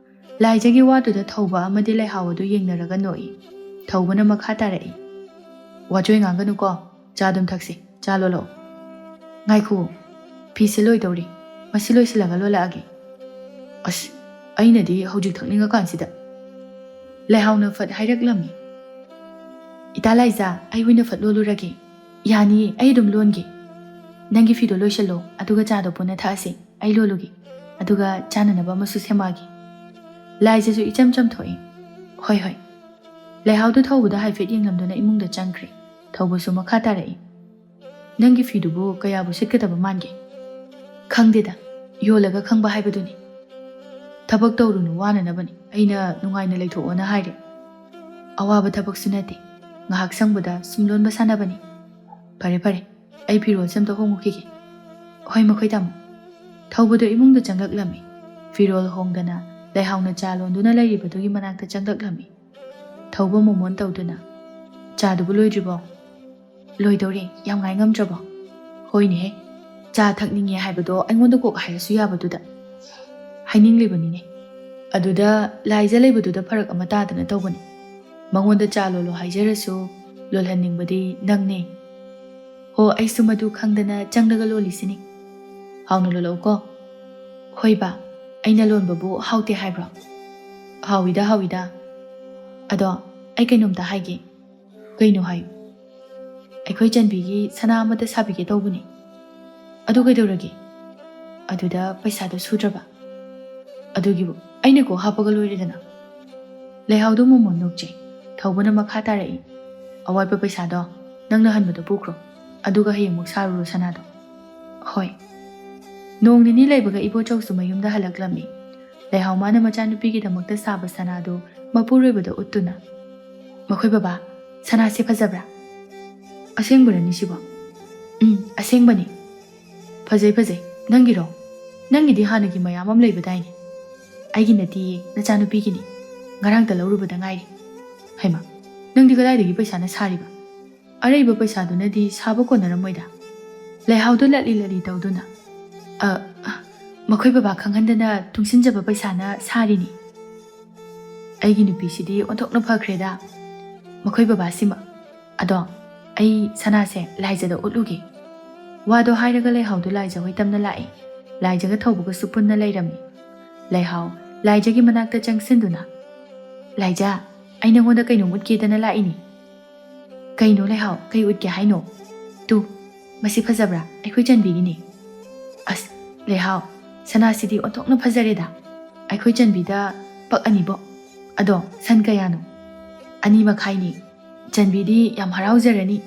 ꯂꯥꯏꯖꯒꯤ ꯋꯥꯗꯨꯗ ꯊꯧꯕ ꯑꯃꯗꯤ ꯂꯩꯍꯥꯎ ꯑꯗꯨ ꯌꯦꯡꯅꯔꯒ ꯅꯣꯛꯏ꯫ ꯊꯧꯕꯅ ꯃꯈꯥ ꯇꯥꯔꯛꯏ, "ꯋꯥꯆꯣꯏ ꯉꯥꯡꯒꯅꯨꯀꯣ, ꯆꯥ ꯑꯗꯨꯝ ꯊꯛꯁꯤ, ꯆꯥ ꯂꯣꯜꯂꯛꯑꯣ꯫" "ꯉꯥꯏꯈꯣ, ꯐꯤꯁꯦ ꯂꯣꯏꯗꯧꯔꯤ, ꯃꯁꯤ ꯂꯣꯏꯁꯤꯜꯂꯒ ꯂꯣꯜꯂꯛꯑꯒꯦ꯫" "ꯑꯁ, ꯑꯩꯅꯗꯤ ꯍꯧꯖꯤꯛ ꯊꯛꯅꯤꯡꯉꯀꯥꯟꯁꯤꯗ꯫" ꯂꯩꯍꯥꯎꯅ ꯐꯠ ꯍꯥꯏꯔꯛꯂꯝꯃꯤ, "ꯏꯇꯥ ꯂꯥꯏꯖꯥ, ꯑꯩ ꯑꯣꯏꯅ ꯐꯠ ꯂꯣꯜꯂꯨꯔꯒꯦ꯫" "ꯌꯥꯅꯤꯌꯦ, ꯑꯩ ꯑꯗꯨꯝ ꯂꯣꯟꯒꯦ꯫ ꯅꯪꯒꯤ ꯐꯤꯗꯣ ꯂꯣꯏꯁꯤꯜꯂꯣ, ꯑꯗꯨꯒ ꯆꯥꯗꯣ ꯄꯨꯟꯅ ꯊꯛꯑꯁꯤ꯫ ꯑꯩ ꯂꯣꯜꯂꯨꯒꯦ, ꯑꯗꯨꯒ ꯆꯥꯅꯅꯕ ꯑꯃꯁꯨ ꯁꯦꯝꯃꯛꯑꯒꯦ꯫" ꯂꯥꯏꯖꯁꯨ ꯏꯆꯝ ꯆꯝꯊꯣꯛꯏ꯫ "ꯍꯣꯏ, ꯍꯣꯏ꯫" ꯂꯩꯍꯥꯎꯗꯨ ꯊꯧꯕꯗ ꯍꯥꯏꯐꯦꯠ ꯌꯦꯡꯂꯝꯗꯨꯅ ꯏꯃꯨꯡꯗ ꯆꯪꯈ꯭ꯔꯦ꯫ ꯊꯧꯕꯁꯨ ꯃꯈꯥ ꯇꯥꯔꯛꯏ꯫ "ꯅꯪꯒꯤ ꯐꯤꯗꯨꯕꯨ ꯀꯌꯥꯕꯨ ꯁꯤꯠꯀꯗꯕ ꯃꯥꯟꯒꯦ?" "ꯈꯪꯗꯦꯗ, ꯌꯣꯜꯂꯒ ꯈꯪꯕ ꯍꯥꯏꯕꯗꯨꯅꯤ꯫ ꯊꯕꯛ ꯇꯧꯔꯨꯅꯨ, ꯋꯥꯅꯅꯕꯅꯤ꯫ ꯑꯩꯅ ꯅꯨꯡꯉꯥꯏꯅ ꯂꯩꯊꯣꯛꯑꯣꯅ ꯍꯥꯏꯔꯦ꯫ ꯑꯋꯥꯕ ꯊꯕꯛꯁꯨ ꯅꯠꯇꯦ꯫ ꯉꯥꯏꯍꯥꯛ ꯁꯪꯕꯗ ꯁꯨꯝ ꯂꯣꯟꯕ ꯁꯥꯟꯅꯕꯅꯤ꯫ ꯐꯔꯦ, ꯐꯔꯦ, ꯑꯩ ꯐꯤꯔꯣꯜꯁꯦ ꯑꯝꯇ ꯍꯣꯡꯉꯨꯈꯤꯒꯦ꯫" "ꯍꯣꯏ, ꯃꯈꯣꯏ ꯇꯥꯃꯣ꯫" ꯊꯧꯕꯗꯣ ꯏꯃꯨꯡꯗ ꯆꯪꯂꯛꯂꯝꯃꯤ꯫ ꯐꯤꯔꯣꯜ ꯍꯣꯡꯗꯅ ꯂꯩꯍꯥꯎꯅ ꯆꯥ ꯂꯣꯟꯗꯨꯅ ꯂꯩꯔꯤꯕꯗꯨꯒꯤ ꯃꯅꯥꯛꯇ ꯆꯪꯂꯛꯂꯝꯃꯤ꯫ ꯊꯧꯕ ꯃꯣꯃꯣꯟ ꯇꯧꯗꯨꯅ, "ꯆꯥꯗꯨꯕꯨ ꯂꯣꯏꯗ꯭ꯔꯤꯕꯣ?" "ꯂꯣꯏꯗꯧꯔꯦ, ꯌꯥꯝ ꯉꯥꯏ ꯉꯝꯗ꯭ꯔꯕꯣ?" "ꯍꯣꯏꯅꯦꯍꯦ, ꯆꯥ ꯊꯛꯅꯤꯡꯉꯦ ꯍꯥꯏꯕꯗꯣ ꯑꯩꯉꯣꯟꯗ ꯀꯣꯛ ꯍꯥꯏꯔꯁꯨ ꯌꯥꯕꯗꯨꯗ꯫ ꯍꯥꯏꯅꯤꯡꯂꯤꯕꯅꯤꯅꯦ꯫ ꯑꯗꯨꯗ ꯂꯥꯏꯖ ꯂꯩꯕꯗꯨꯗ ꯐꯔꯛ ꯑꯃ ꯇꯥꯗꯅ ꯇꯧꯕꯅꯤ꯫ ꯃꯉꯣꯟꯗ ꯆꯥ ꯂꯣꯜꯂꯣ ꯍꯥꯏꯖꯔꯁꯨ, ꯂꯣꯜꯍꯟꯅꯤꯡꯕꯗꯤ ꯅꯪꯅꯦ꯫ ꯍꯣ, ꯑꯩꯁꯨ ꯃꯗꯨ ꯈꯪꯗꯅ ꯆꯪꯂꯒ ꯂꯣꯜꯂꯤꯁꯤꯅꯤ꯫ ꯍꯥꯎꯅ ꯂꯣꯜꯂꯛꯎꯀꯣ꯫ ꯍꯣꯏꯕ, ꯑꯩꯅ ꯂꯣꯟꯕꯕꯨ ꯍꯥꯎꯇꯦ ꯍꯥꯏꯕ꯭ꯔꯣ? ꯍꯥꯎꯏꯗ, ꯍꯥꯎꯏꯗ꯫ ꯑꯗꯣ ꯑꯩ ꯀꯩꯅꯣꯝꯇ ꯍꯥꯏꯒꯦ꯫ ꯀꯩꯅꯣ ꯍꯥꯏꯌꯨ꯫ ꯑꯩꯈꯣꯏ ꯆꯟꯕꯤꯒꯤ ꯁꯅꯥ ꯑꯃꯇ ꯁꯥꯕꯤꯒꯦ ꯇꯧꯕꯅꯤ꯫ ꯑꯗꯨ ꯀꯩꯗꯧꯔꯒꯦ? ꯑꯗꯨꯗ ꯄꯩꯁꯥꯗꯣ ꯁꯨꯗ꯭ꯔꯕ? ꯑꯗꯨꯒꯤꯕꯨ ꯑꯩꯅ ꯀꯣꯛ ꯍꯥꯞꯄꯒ ꯂꯣꯏꯔꯦꯗꯅ꯫ ꯂꯩꯍꯥꯎꯗꯣ ꯃꯣꯃꯣꯟ ꯅꯣꯛꯆꯩ꯫ ꯊꯧꯕꯅ ꯃꯈꯥ ꯇꯥꯔꯛꯏ꯫ ꯑꯋꯥꯠꯄ ꯄꯩꯁꯥꯗꯣ ꯅꯪꯅ ꯍꯟꯕꯗ ꯄꯨꯈ꯭ꯔꯣ꯫ ꯑꯗꯨꯒ ꯍꯌꯦꯡꯃꯨꯛ ꯁꯥꯔꯨꯔꯣ ꯁꯅꯥꯗꯣ꯫ ꯍꯣꯏ꯫ ꯅꯣꯡ ꯅꯤꯅꯤ ꯂꯩꯕꯒ ꯏꯕꯣꯆꯧꯁꯨ ꯃꯌꯨꯝꯗ ꯍꯜꯂꯛꯂꯝꯃꯤ꯫ ꯂꯩꯍꯥꯎ ꯃꯥꯅ ꯃꯆꯥꯅꯨꯄꯤꯒꯤꯗꯃꯛꯇ ꯁꯥꯕ ꯁꯅꯥꯗꯨ ꯃꯄꯨꯔꯣꯏꯕꯗ ꯎꯠꯇꯨꯅ, "ꯃꯈꯣꯏ ꯕꯕꯥ, ꯁꯅꯥꯁꯦ ꯐꯖꯕ꯭ꯔꯥ? ꯑꯁꯦꯡꯕꯔꯅꯤ ꯁꯤꯕꯣ?" "ꯎꯝ, ꯑꯁꯦꯡꯕꯅꯤ꯫ ꯐꯖꯩ, ꯐꯖꯩ꯫ ꯅꯪꯒꯤꯔꯣ? ꯅꯪꯒꯤꯗꯤ ꯍꯥꯟꯅꯒꯤ ꯃꯌꯥꯝ ꯑꯃ ꯂꯩꯕꯗꯥꯏꯅꯦ?" "ꯑꯩꯒꯤ ꯅꯠꯇꯤꯌꯦ, ꯅꯆꯥꯅꯨꯄꯤꯒꯤꯅꯤ꯫ ꯉꯔꯥꯡꯇ ꯂꯧꯔꯨꯕꯗ ꯉꯥꯏꯔꯤ꯫" "ꯍꯩꯃꯥ, ꯅꯪꯗꯤ ꯀꯗꯥꯏꯗꯒꯤ ꯄꯩꯁꯥꯅ ꯁꯥꯔꯤꯕ? ꯑꯔꯩꯕ ꯄꯩꯁꯥꯗꯨꯅꯗꯤ ꯁꯥꯕ ꯀꯣꯟꯅꯔꯝꯃꯣꯏꯗ꯫" ꯂꯩꯍꯥꯎꯗꯨ ꯂꯠꯂꯤ ꯂꯠꯂꯤ ꯇꯧꯗꯨꯅ, "ꯑ, ꯑ, ꯃꯈꯣꯏ ꯕꯕꯥ ꯈꯪꯍꯟꯗꯅ ꯇꯨꯡꯁꯤꯟꯖꯕ ꯄꯩꯁꯥꯅ ꯁꯥꯔꯤꯅꯤ꯫" "ꯑꯩꯒꯤ ꯅꯨꯄꯤꯁꯤꯗꯤ ꯑꯣꯟꯊꯣꯛꯅ ꯐꯈ꯭ꯔꯦꯗ, ꯃꯈꯣꯏ ꯕꯕꯥꯁꯤꯃ꯫ ꯑꯗꯣ ꯑꯩ ꯁꯅꯥꯁꯦ ꯂꯥꯏꯖꯗ ꯎꯠꯂꯨꯒꯦ꯫" ꯋꯥꯗꯣ ꯍꯥꯏꯔꯒ ꯂꯩꯍꯥꯎꯗꯨ ꯂꯥꯏꯖ ꯍꯣꯏ ꯇꯝꯅ ꯂꯥꯛꯏ꯫ ꯂꯥꯏꯖꯒ ꯊꯧꯕꯒꯁꯨ ꯄꯨꯟꯅ ꯂꯩꯔꯝꯃꯤ꯫ ꯂꯩꯍꯥꯎ ꯂꯥꯏꯖꯒꯤ ꯃꯅꯥꯛꯇ ꯆꯪꯁꯤꯟꯗꯨꯅ, "ꯂꯥꯏꯖ, ꯑꯩ ꯅꯉꯣꯟꯗ ꯀꯩꯅꯣꯝ ꯎꯠꯀꯦꯗꯅ ꯂꯥꯛꯏꯅꯤ꯫" "ꯀꯩꯅꯣ ꯂꯩꯍꯥꯎ, ꯀꯩ ꯎꯠꯀꯦ ꯍꯥꯏꯅꯣ?" "ꯇꯨ, ꯃꯁꯤ ꯐꯖꯕ꯭ꯔꯥ? ꯑꯩꯈꯣꯏ ꯆꯟꯕꯤꯒꯤꯅꯤ꯫" "ꯑꯁ, ꯂꯩꯍꯥꯎ, ꯁꯅꯥꯁꯤꯗꯤ ꯑꯣꯟꯊꯣꯛꯅ ꯐꯖꯔꯦꯗ꯫ ꯑꯩꯈꯣꯏ ꯆꯟꯕꯤꯗ ꯄꯛꯑꯅꯤꯕꯣ꯫ ꯑꯗꯣ ꯁꯟ ꯀꯌꯥꯅꯣ?" "ꯑꯅꯤ ꯃꯈꯥꯏꯅꯤ꯫ ꯆꯟꯕꯤꯗꯤ ꯌꯥꯝ ꯍꯔꯥꯎꯖꯔꯅꯤ꯫"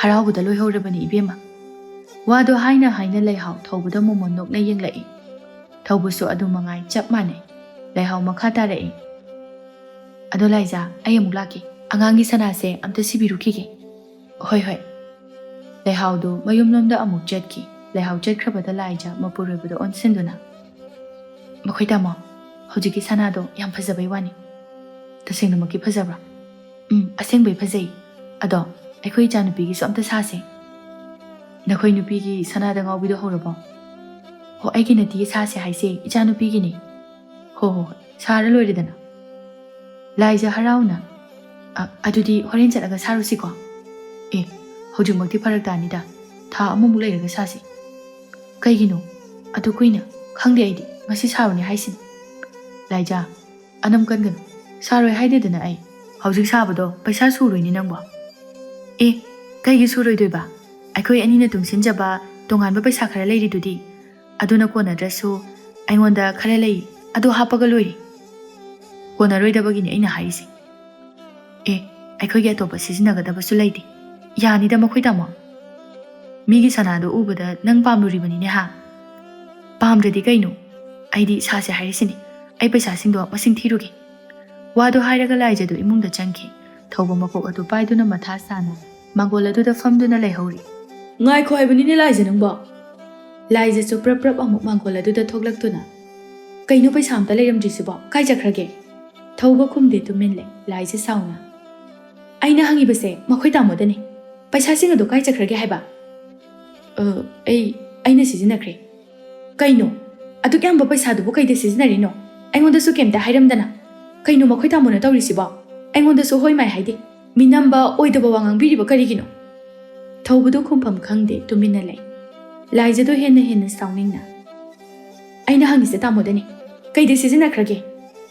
"ꯍꯔꯥꯎꯕꯗ ꯂꯣꯏꯍꯧꯔꯕꯅꯤ ꯏꯕꯦꯝꯃ꯫" ꯋꯥꯗꯣ ꯍꯥꯏꯅ ꯍꯥꯏꯅ ꯂꯩꯍꯥꯎ ꯊꯧꯕꯗ ꯃꯣꯃꯣꯟ ꯅꯣꯛꯅ ꯌꯦꯡꯂꯛꯏ꯫ ꯊꯧꯕꯁꯨ ꯑꯗꯨ ꯃꯉꯥꯏ ꯆꯞ ꯃꯥꯟꯅꯩ꯫ ꯂꯩꯍꯥꯎ ꯃꯈꯥ ꯇꯥꯔꯛꯏ꯫ "ꯑꯗꯣ ꯂꯥꯏꯖꯥ, ꯑꯩ ꯑꯃꯨꯛ ꯂꯥꯛꯀꯦ꯫ ꯑꯉꯥꯡꯒꯤ ꯁꯅꯥꯁꯦ ꯑꯝꯇ ꯁꯤꯕꯤꯔꯨꯈꯤꯒꯦ꯫" "ꯍꯣꯏ, ꯍꯣꯏ꯫" ꯂꯩꯍꯥꯎꯗꯨ ꯃꯌꯨꯝꯂꯣꯝꯗ ꯑꯃꯨꯛ ꯆꯠꯈꯤ꯫ ꯂꯩꯍꯥꯎ ꯆꯠꯈ꯭ꯔꯕꯗ ꯂꯥꯏꯖꯥ ꯃꯄꯨꯔꯣꯏꯕꯗ ꯑꯣꯟꯁꯤꯟꯗꯨꯅ, "ꯃꯈꯣꯏ ꯇꯥꯃꯣ, ꯍꯧꯖꯤꯛꯀꯤ ꯁꯅꯥꯗꯣ ꯌꯥꯝ ꯐꯖꯕꯩ ꯋꯥꯅꯤ꯫ ꯇꯁꯦꯡꯅꯃꯛꯀꯤ ꯐꯖꯕ꯭ꯔꯥ?" "ꯎꯝ, ꯑꯁꯦꯡꯕꯩ ꯐꯖꯩ꯫ ꯑꯗꯣ ꯑꯩꯈꯣꯏ ꯏꯆꯥꯅꯨꯄꯤꯒꯤꯁꯨ ꯑꯝꯇ ꯁꯥꯁꯦ꯫" ꯅꯈꯣꯏ ꯅꯨꯄꯤꯒꯤ ꯁꯅꯥꯗ ꯉꯥꯎꯕꯤꯗꯣ ꯍꯧꯔꯕꯣ? ꯍꯣ, ꯑꯩꯒꯤ ꯅꯠꯇꯤꯌꯦ ꯁꯥꯁꯦ ꯍꯥꯏꯁꯦ, ꯏꯆꯥꯅꯨꯄꯤꯒꯤꯅꯦ꯫ ꯍꯣ ꯍꯣ ꯍꯣꯏ, ꯁꯥꯔ ꯂꯣꯏꯔꯦꯗꯅ꯫ ꯂꯥꯏꯖ ꯍꯔꯥꯎꯅ, "ꯑ, ꯑꯗꯨꯗꯤ ꯍꯣꯔꯦꯟ ꯆꯠꯂꯒ ꯁꯥꯔꯨꯁꯤꯀꯣ?" "ꯑꯦ, ꯍꯧꯖꯤꯛꯃꯛꯇꯤ ꯐꯔꯛ ꯇꯥꯅꯤꯗ, ꯊꯥ ꯑꯃꯃꯨꯛ ꯂꯩꯔꯒ ꯁꯥꯁꯤ꯫" "ꯀꯩꯒꯤꯅꯣ? ꯑꯗꯨ ꯀꯨꯏꯅ? ꯈꯪꯗꯦ ꯑꯩꯗꯤ, ꯉꯁꯤ ꯁꯥꯔꯨꯅꯤ ꯍꯥꯏꯁꯤꯅꯤ꯫" "ꯂꯥꯏꯖꯥ, ꯑꯅꯝ ꯀꯟꯒꯅꯨ, ꯁꯥꯔꯣꯏ ꯍꯥꯏꯗꯦꯗꯅ ꯑꯩ꯫ ꯍꯧꯖꯤꯛ ꯁꯥꯕꯗꯣ ꯄꯩꯁꯥ ꯁꯨꯔꯣꯏꯅꯦ ꯅꯪꯕꯣ꯫" "ꯑꯦ, ꯀꯩꯒꯤ ꯁꯨꯔꯣꯏꯗꯣꯏꯕ? ꯑꯩꯈꯣꯏ ꯑꯅꯤꯅ ꯇꯨꯡꯁꯤꯟꯖꯕ ꯇꯣꯉꯥꯟꯕ ꯄꯩꯁꯥ ꯈꯔ ꯂꯩꯔꯤꯗꯨꯗꯤ꯫ ꯑꯗꯨꯅ ꯀꯣꯟꯅꯗ꯭ꯔꯁꯨ ꯑꯩꯉꯣꯟꯗ ꯈꯔ ꯂꯩ, ꯑꯗꯨ ꯍꯥꯞꯄꯒ ꯂꯣꯏꯔꯦ꯫ ꯀꯣꯟꯅꯔꯣꯏꯗꯕꯒꯤꯅꯦ ꯑꯩꯅ ꯍꯥꯏꯔꯤꯁꯦ꯫" "ꯑꯦ, ꯑꯩꯈꯣꯏꯒꯤ ꯑꯇꯣꯞꯄ ꯁꯤꯖꯤꯟꯅꯒꯗꯕꯁꯨ ꯂꯩꯇꯦ꯫ ꯌꯥꯅꯤꯗ ꯃꯈꯣꯏ ꯇꯥꯃꯣ꯫ ꯃꯤꯒꯤ ꯁꯅꯥꯗꯣ ꯎꯕꯗ ꯅꯪ ꯄꯥꯝꯂꯨꯔꯤꯕꯅꯤꯅꯦ ꯍꯥ? ꯄꯥꯝꯗ꯭ꯔꯗꯤ ꯀꯩꯅꯣ? ꯑꯩꯗꯤ ꯁꯥꯁꯦ ꯍꯥꯏꯔꯤꯁꯤꯅꯤ꯫ ꯑꯩ ꯄꯩꯁꯥꯁꯤꯡꯗꯣ ꯃꯁꯤꯡ ꯊꯤꯔꯨꯒꯦ꯫" ꯋꯥꯗꯣ ꯍꯥꯏꯔꯒ ꯂꯥꯏꯖꯗꯨ ꯏꯃꯨꯡꯗ ꯆꯪꯈꯤ꯫ ꯊꯧꯕ ꯃꯀꯣꯛ ꯑꯗꯨ ꯄꯥꯏꯗꯨꯅ ꯃꯊꯥ ꯁꯥꯅ ꯃꯥꯡꯒꯣꯜ ꯑꯗꯨꯗ ꯐꯝꯗꯨꯅ ꯂꯩꯍꯧꯔꯤ꯫ "ꯉꯥꯏꯈꯣ ꯍꯥꯏꯕꯅꯤꯅꯦ ꯂꯥꯏꯖ ꯅꯪꯕꯣ꯫" ꯂꯥꯏꯖꯁꯨ ꯄ꯭ꯔꯞ ꯄ꯭ꯔꯞ ꯑꯃꯨꯛ ꯃꯥꯡꯒꯣꯜ ꯑꯗꯨꯗ ꯊꯣꯛꯂꯛꯇꯨꯅ, "ꯀꯩꯅꯣ ꯄꯩꯁꯥ ꯑꯝꯇ ꯂꯩꯔꯝꯗ꯭ꯔꯤꯁꯤꯕꯣ? ꯀꯥꯏ ꯆꯠꯈ꯭ꯔꯒꯦ?" ꯊꯧꯕ ꯈꯨꯝꯗꯦ, ꯇꯨꯃꯤꯟ ꯂꯩ꯫ ꯂꯥꯏꯖ ꯁꯥꯎꯅ, "ꯑꯩꯅ ꯍꯪꯉꯤꯕꯁꯦ ꯃꯈꯣꯏ ꯇꯥꯃꯣꯗꯅꯤ꯫ ꯄꯩꯁꯥꯁꯤꯡ ꯑꯗꯨ ꯀꯥꯏ ꯆꯠꯈ꯭ꯔꯒꯦ ꯍꯥꯏꯕ?" "ꯑ, ꯑꯩ, ꯑꯩꯅ ꯁꯤꯖꯤꯟꯅꯈ꯭ꯔꯦ꯫" "ꯀꯩꯅꯣ? ꯑꯗꯨꯛ ꯌꯥꯝꯕ ꯄꯩꯁꯥꯗꯨꯕꯨ ꯀꯩꯗ ꯁꯤꯖꯤꯟꯅꯔꯤꯅꯣ? ꯑꯩꯉꯣꯟꯗꯁꯨ ꯀꯩꯝꯇ ꯍꯥꯏꯔꯝꯗꯅ꯫ ꯀꯩꯅꯣ ꯃꯈꯣꯏ ꯇꯥꯃꯣꯅ ꯇꯧꯔꯤꯁꯤꯕꯣ? ꯑꯩꯉꯣꯟꯗꯁꯨ ꯍꯣꯏ ꯃꯥꯏ ꯍꯥꯏꯗꯦ꯫ ꯃꯤꯅꯝꯕ ꯑꯣꯏꯗꯕ ꯋꯥ ꯉꯥꯡꯕꯤꯔꯤꯕ ꯀꯔꯤꯒꯤꯅꯣ?" ꯊꯧꯕꯗꯨ ꯈꯨꯝꯐꯝ ꯈꯪꯗꯦ, ꯇꯨꯃꯤꯟꯅ ꯂꯩ꯫ ꯂꯥꯏꯖꯗꯣ ꯍꯦꯟꯅ ꯍꯦꯟꯅ ꯁꯥꯎꯅꯤꯡꯅ, "ꯑꯩꯅ ꯍꯪꯉꯤꯁꯦ ꯇꯥꯃꯣꯗꯅꯤ꯫ ꯀꯩꯗ ꯁꯤꯖꯤꯟꯅꯈ꯭ꯔꯒꯦ?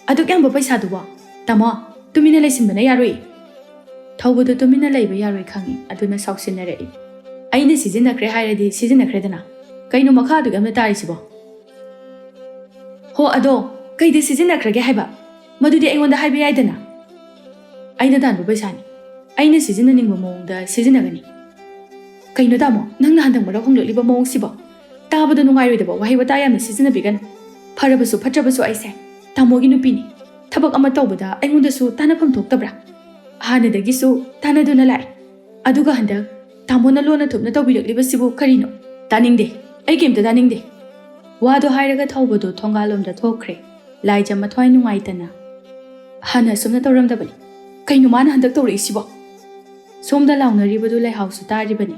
ꯑꯗꯨꯛ ꯌꯥꯝꯕ ꯄꯩꯁꯥꯗꯨꯕꯣ? ꯇꯥꯃꯣ, ꯇꯨꯃꯤꯟꯅ ꯂꯩꯁꯤꯟꯕꯅ ꯌꯥꯔꯣꯏ꯫" ꯊꯧꯕꯗꯣ ꯇꯨꯃꯤꯟꯅ ꯂꯩꯕ ꯌꯥꯔꯣꯏ ꯈꯪꯉꯤ, ꯑꯗꯨꯅ ꯁꯥꯎꯁꯤꯟꯅꯔꯛꯏ꯫ "ꯑꯩꯅ ꯁꯤꯖꯤꯟꯅꯈ꯭ꯔꯦ ꯍꯥꯏꯔꯗꯤ ꯁꯤꯖꯤꯟꯅꯈ꯭ꯔꯦꯗꯅ꯫ ꯀꯩꯅꯣ ꯃꯈꯥ ꯑꯗꯨꯛ ꯌꯥꯝꯅ ꯇꯥꯔꯤꯁꯤꯕꯣ?" "ꯍꯣ, ꯑꯗꯣ ꯀꯩꯗ ꯁꯤꯖꯤꯟꯅꯈ꯭ꯔꯒꯦ ꯍꯥꯏꯕ? ꯃꯗꯨꯗꯤ ꯑꯩꯉꯣꯟꯗ ꯍꯥꯏꯕ ꯌꯥꯏꯗꯅ꯫ ꯑꯩꯅ ꯇꯥꯟꯕ ꯄꯩꯁꯥꯅꯤ꯫ ꯑꯩꯅ ꯁꯤꯖꯤꯟꯅꯅꯤꯡꯕ ꯃꯑꯣꯡꯗ ꯁꯤꯖꯤꯟꯅꯒꯅꯤ꯫" "ꯀꯩꯅꯣ ꯇꯥꯃꯣ, ꯅꯪꯅ ꯍꯟꯗꯛ ꯃꯔꯛ ꯍꯣꯡꯂꯛꯂꯤꯕ ꯃꯑꯣꯡꯁꯤꯕꯣ? ꯇꯥꯕꯗ ꯅꯨꯡꯉꯥꯏꯔꯣꯏꯗꯕ ꯋꯥꯍꯩ ꯋꯥꯇꯥ ꯌꯥꯝꯅ ꯁꯤꯖꯤꯟꯅꯕꯤꯒꯅꯨ꯫ ꯐꯔꯕꯁꯨ ꯐꯠꯇ꯭ꯔꯕꯁꯨ ꯑꯩꯁꯦ ꯇꯥꯃꯣꯒꯤ ꯅꯨꯄꯤꯅꯤ꯫ ꯊꯕꯛ ꯑꯃ ꯇꯧꯕꯗ ꯑꯩꯉꯣꯟꯗꯁꯨ ꯇꯥꯟꯅꯐꯝ ꯊꯣꯛꯇꯕ꯭ꯔꯥ? ꯍꯥꯟꯅꯗꯒꯤꯁꯨ ꯇꯥꯟꯅꯗꯨꯅ ꯂꯥꯛꯏ꯫ ꯑꯗꯨꯒ ꯍꯟꯗꯛ ꯇꯥꯃꯣꯅ ꯂꯣꯟꯅ ꯊꯨꯞꯅ ꯇꯧꯕꯤꯔꯛꯂꯤꯕꯁꯤꯕꯨ ꯀꯔꯤꯅꯣ? ꯇꯥꯅꯤꯡꯗꯦ꯫ ꯑꯩ ꯀꯩꯝꯇ ꯇꯥꯅꯤꯡꯗꯦ꯫" ꯋꯥꯗꯣ ꯍꯥꯏꯔꯒ ꯊꯧꯕꯗꯣ ꯊꯣꯡꯒꯥꯜꯂꯣꯝꯗ ꯊꯣꯛꯈ꯭ꯔꯦ꯫ ꯂꯥꯏꯖ ꯃꯊ꯭ꯋꯥꯏ ꯅꯨꯡꯉꯥꯏꯇꯅ, "ꯍꯥꯟꯅ ꯑꯁꯨꯝꯅ ꯇꯧꯔꯝꯗꯕꯅꯤ꯫ ꯀꯩꯅꯣ ꯃꯥꯅ ꯍꯟꯗꯛ ꯇꯧꯔꯛꯏꯁꯤꯕꯣ?" ꯁꯣꯝꯗ ꯂꯥꯎꯅꯔꯤꯕꯗꯨ ꯂꯩꯍꯥꯎꯁꯨ ꯇꯥꯔꯤꯕꯅꯤ꯫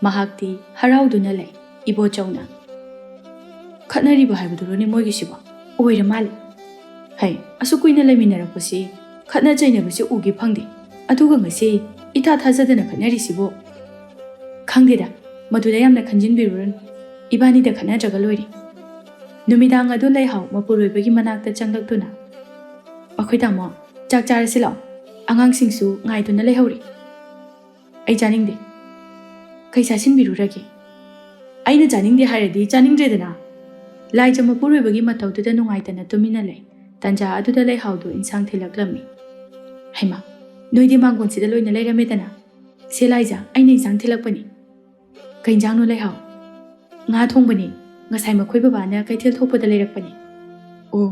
ꯃꯍꯥꯛꯇꯤ ꯍꯔꯥꯎꯗꯨꯅ ꯂꯩ꯫ ꯏꯕꯣꯆꯧꯅ, "ꯈꯠꯅꯔꯤꯕ ꯍꯥꯏꯕꯗꯨꯔꯣꯅꯦ ꯃꯣꯏꯒꯤꯁꯤꯕꯣ? ꯑꯣꯏꯔ ꯃꯥꯜꯂꯦ꯫ ꯍꯩ, ꯑꯁꯨꯛ ꯀꯨꯏꯅ ꯂꯩꯃꯤꯟꯅꯔꯛꯄꯁꯤ ꯈꯠꯅ ꯆꯩꯅꯕꯁꯤ ꯎꯒꯦ ꯐꯪꯗꯦ꯫ ꯑꯗꯨꯒ ꯉꯁꯤ ꯏꯊꯥ ꯊꯥꯖꯗꯅ ꯈꯠꯅꯔꯤꯁꯤꯕꯨ? ꯈꯪꯗꯦꯗ, ꯃꯗꯨꯗ ꯌꯥꯝꯅ ꯈꯟꯖꯤꯟꯕꯤꯔꯨꯔꯅꯨ꯫ ꯏꯕꯥꯅꯤꯗ ꯈꯠꯅꯗ꯭ꯔꯒ ꯂꯣꯏꯔꯦ꯫" ꯅꯨꯃꯤꯗꯥꯡ ꯑꯗꯨ ꯂꯩꯍꯥꯎ ꯃꯄꯨꯔꯣꯏꯕꯒꯤ ꯃꯅꯥꯛꯇ ꯆꯪꯂꯛꯇꯨꯅ, "ꯃꯈꯣꯏ ꯇꯥꯃꯣ, ꯆꯥꯛ ꯆꯥꯔꯁꯤ ꯂꯥꯛꯑꯣ꯫ ꯑꯉꯥꯡꯁꯤꯡꯁꯨ ꯉꯥꯏꯗꯨꯅ ꯂꯩꯍꯧꯔꯤ꯫" "ꯑꯩ ꯆꯥꯅꯤꯡꯗꯦ꯫" "ꯀꯩ ꯆꯥꯁꯤꯟꯕꯤꯔꯨꯔꯒꯦ?" "ꯑꯩꯅ ꯆꯥꯅꯤꯡꯗꯦ ꯍꯥꯏꯔꯗꯤ ꯆꯥꯅꯤꯡꯗ꯭ꯔꯦꯗꯅ꯫" ꯂꯥꯏꯖ ꯃꯄꯨꯔꯣꯏꯕꯒꯤ ꯃꯇꯧꯗꯨꯗ ꯅꯨꯡꯉꯥꯏꯇꯅ ꯇꯨꯃꯤꯟꯅ ꯂꯩ꯫ ꯇꯟꯖꯥ ꯑꯗꯨꯗ ꯂꯩꯍꯥꯎꯗꯨ ꯏꯟꯁꯥꯡ ꯊꯤꯜꯂꯛꯂꯝꯃꯤ꯫ "ꯍꯩꯃꯥ, ꯅꯣꯏꯗꯤ ꯃꯥꯡꯒꯣꯟꯁꯤꯗ ꯂꯣꯏꯅ ꯂꯩꯔꯝꯃꯦꯗꯅ꯫ ꯁꯦ ꯂꯥꯏꯖ, ꯑꯩꯅ ꯏꯟꯁꯥꯡ ꯊꯤꯜꯂꯛꯄꯅꯤ꯫" "ꯀꯩ ꯏꯟꯁꯥꯡꯅꯣ ꯂꯩꯍꯥꯎ?" "ꯉꯥ ꯊꯣꯡꯕꯅꯤ꯫ ꯉꯁꯥꯏ ꯃꯈꯣꯏ ꯕꯕꯥꯅ ꯀꯩꯊꯦꯜ ꯊꯣꯛꯄꯗ ꯂꯩꯔꯛꯄꯅꯤ꯫" "ꯑꯣ꯫"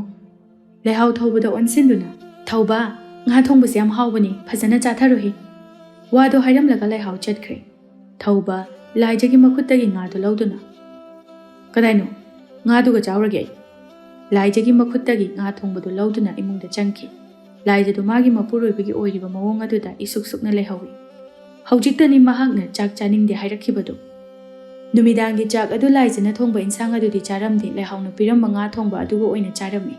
ꯂꯩꯍꯥꯎ ꯊꯧꯕꯗ ꯑꯣꯟꯁꯤꯟꯗꯨꯅ, "ꯊꯧꯕ, ꯉꯥ ꯊꯣꯡꯕꯁꯦ ꯌꯥꯝ ꯍꯥꯎꯕꯅꯤ, ꯐꯖꯅ ꯆꯥꯊꯔꯨꯍꯦ꯫" ꯋꯥꯗꯣ ꯍꯥꯏꯔꯝꯂꯒ ꯂꯩꯍꯥꯎ ꯆꯠꯈ꯭ꯔꯦ꯫ ꯊꯧꯕ ꯂꯥꯏꯖꯒꯤ ꯃꯈꯨꯠꯇꯒꯤ ꯉꯥꯗꯨ ꯂꯧꯗꯨꯅ, "ꯀꯗꯥꯏꯅꯣ? ꯉꯥꯗꯨꯒ ꯆꯥꯎꯔꯒꯦ ꯑꯩ꯫" ꯂꯥꯏꯖꯒꯤ ꯃꯈꯨꯠꯇꯒꯤ ꯉꯥ ꯊꯣꯡꯕꯗꯨ ꯂꯧꯗꯨꯅ ꯏꯃꯨꯡꯗ ꯆꯪꯈꯤ꯫ ꯂꯥꯏꯖꯗꯨ ꯃꯥꯒꯤ ꯃꯄꯨꯔꯣꯏꯕꯒꯤ ꯑꯣꯏꯔꯤꯕ ꯃꯑꯣꯡ ꯑꯗꯨꯗ ꯏꯁꯨꯛ ꯁꯨꯛꯅ ꯂꯩꯍꯧꯏ꯫ ꯍꯧꯖꯤꯛꯇꯅꯤ ꯃꯍꯥꯛꯅ ꯆꯥꯛ ꯆꯥꯅꯤꯡꯗꯦ ꯍꯥꯏꯔꯛꯈꯤꯕꯗꯨ꯫ ꯅꯨꯃꯤꯗꯥꯡꯒꯤ ꯆꯥꯛ ꯑꯗꯨ ꯂꯥꯏꯖꯅ ꯊꯣꯡꯕ ꯏꯟꯁꯥꯡ ꯑꯗꯨꯗꯤ ꯆꯥꯔꯝꯗꯦ꯫ ꯂꯩꯍꯥꯎꯅ ꯄꯤꯔꯝꯕ ꯉꯥ ꯊꯣꯡꯕ ꯑꯗꯨꯕꯨ ꯑꯣꯏꯅ ꯆꯥꯔꯝꯃꯤ꯫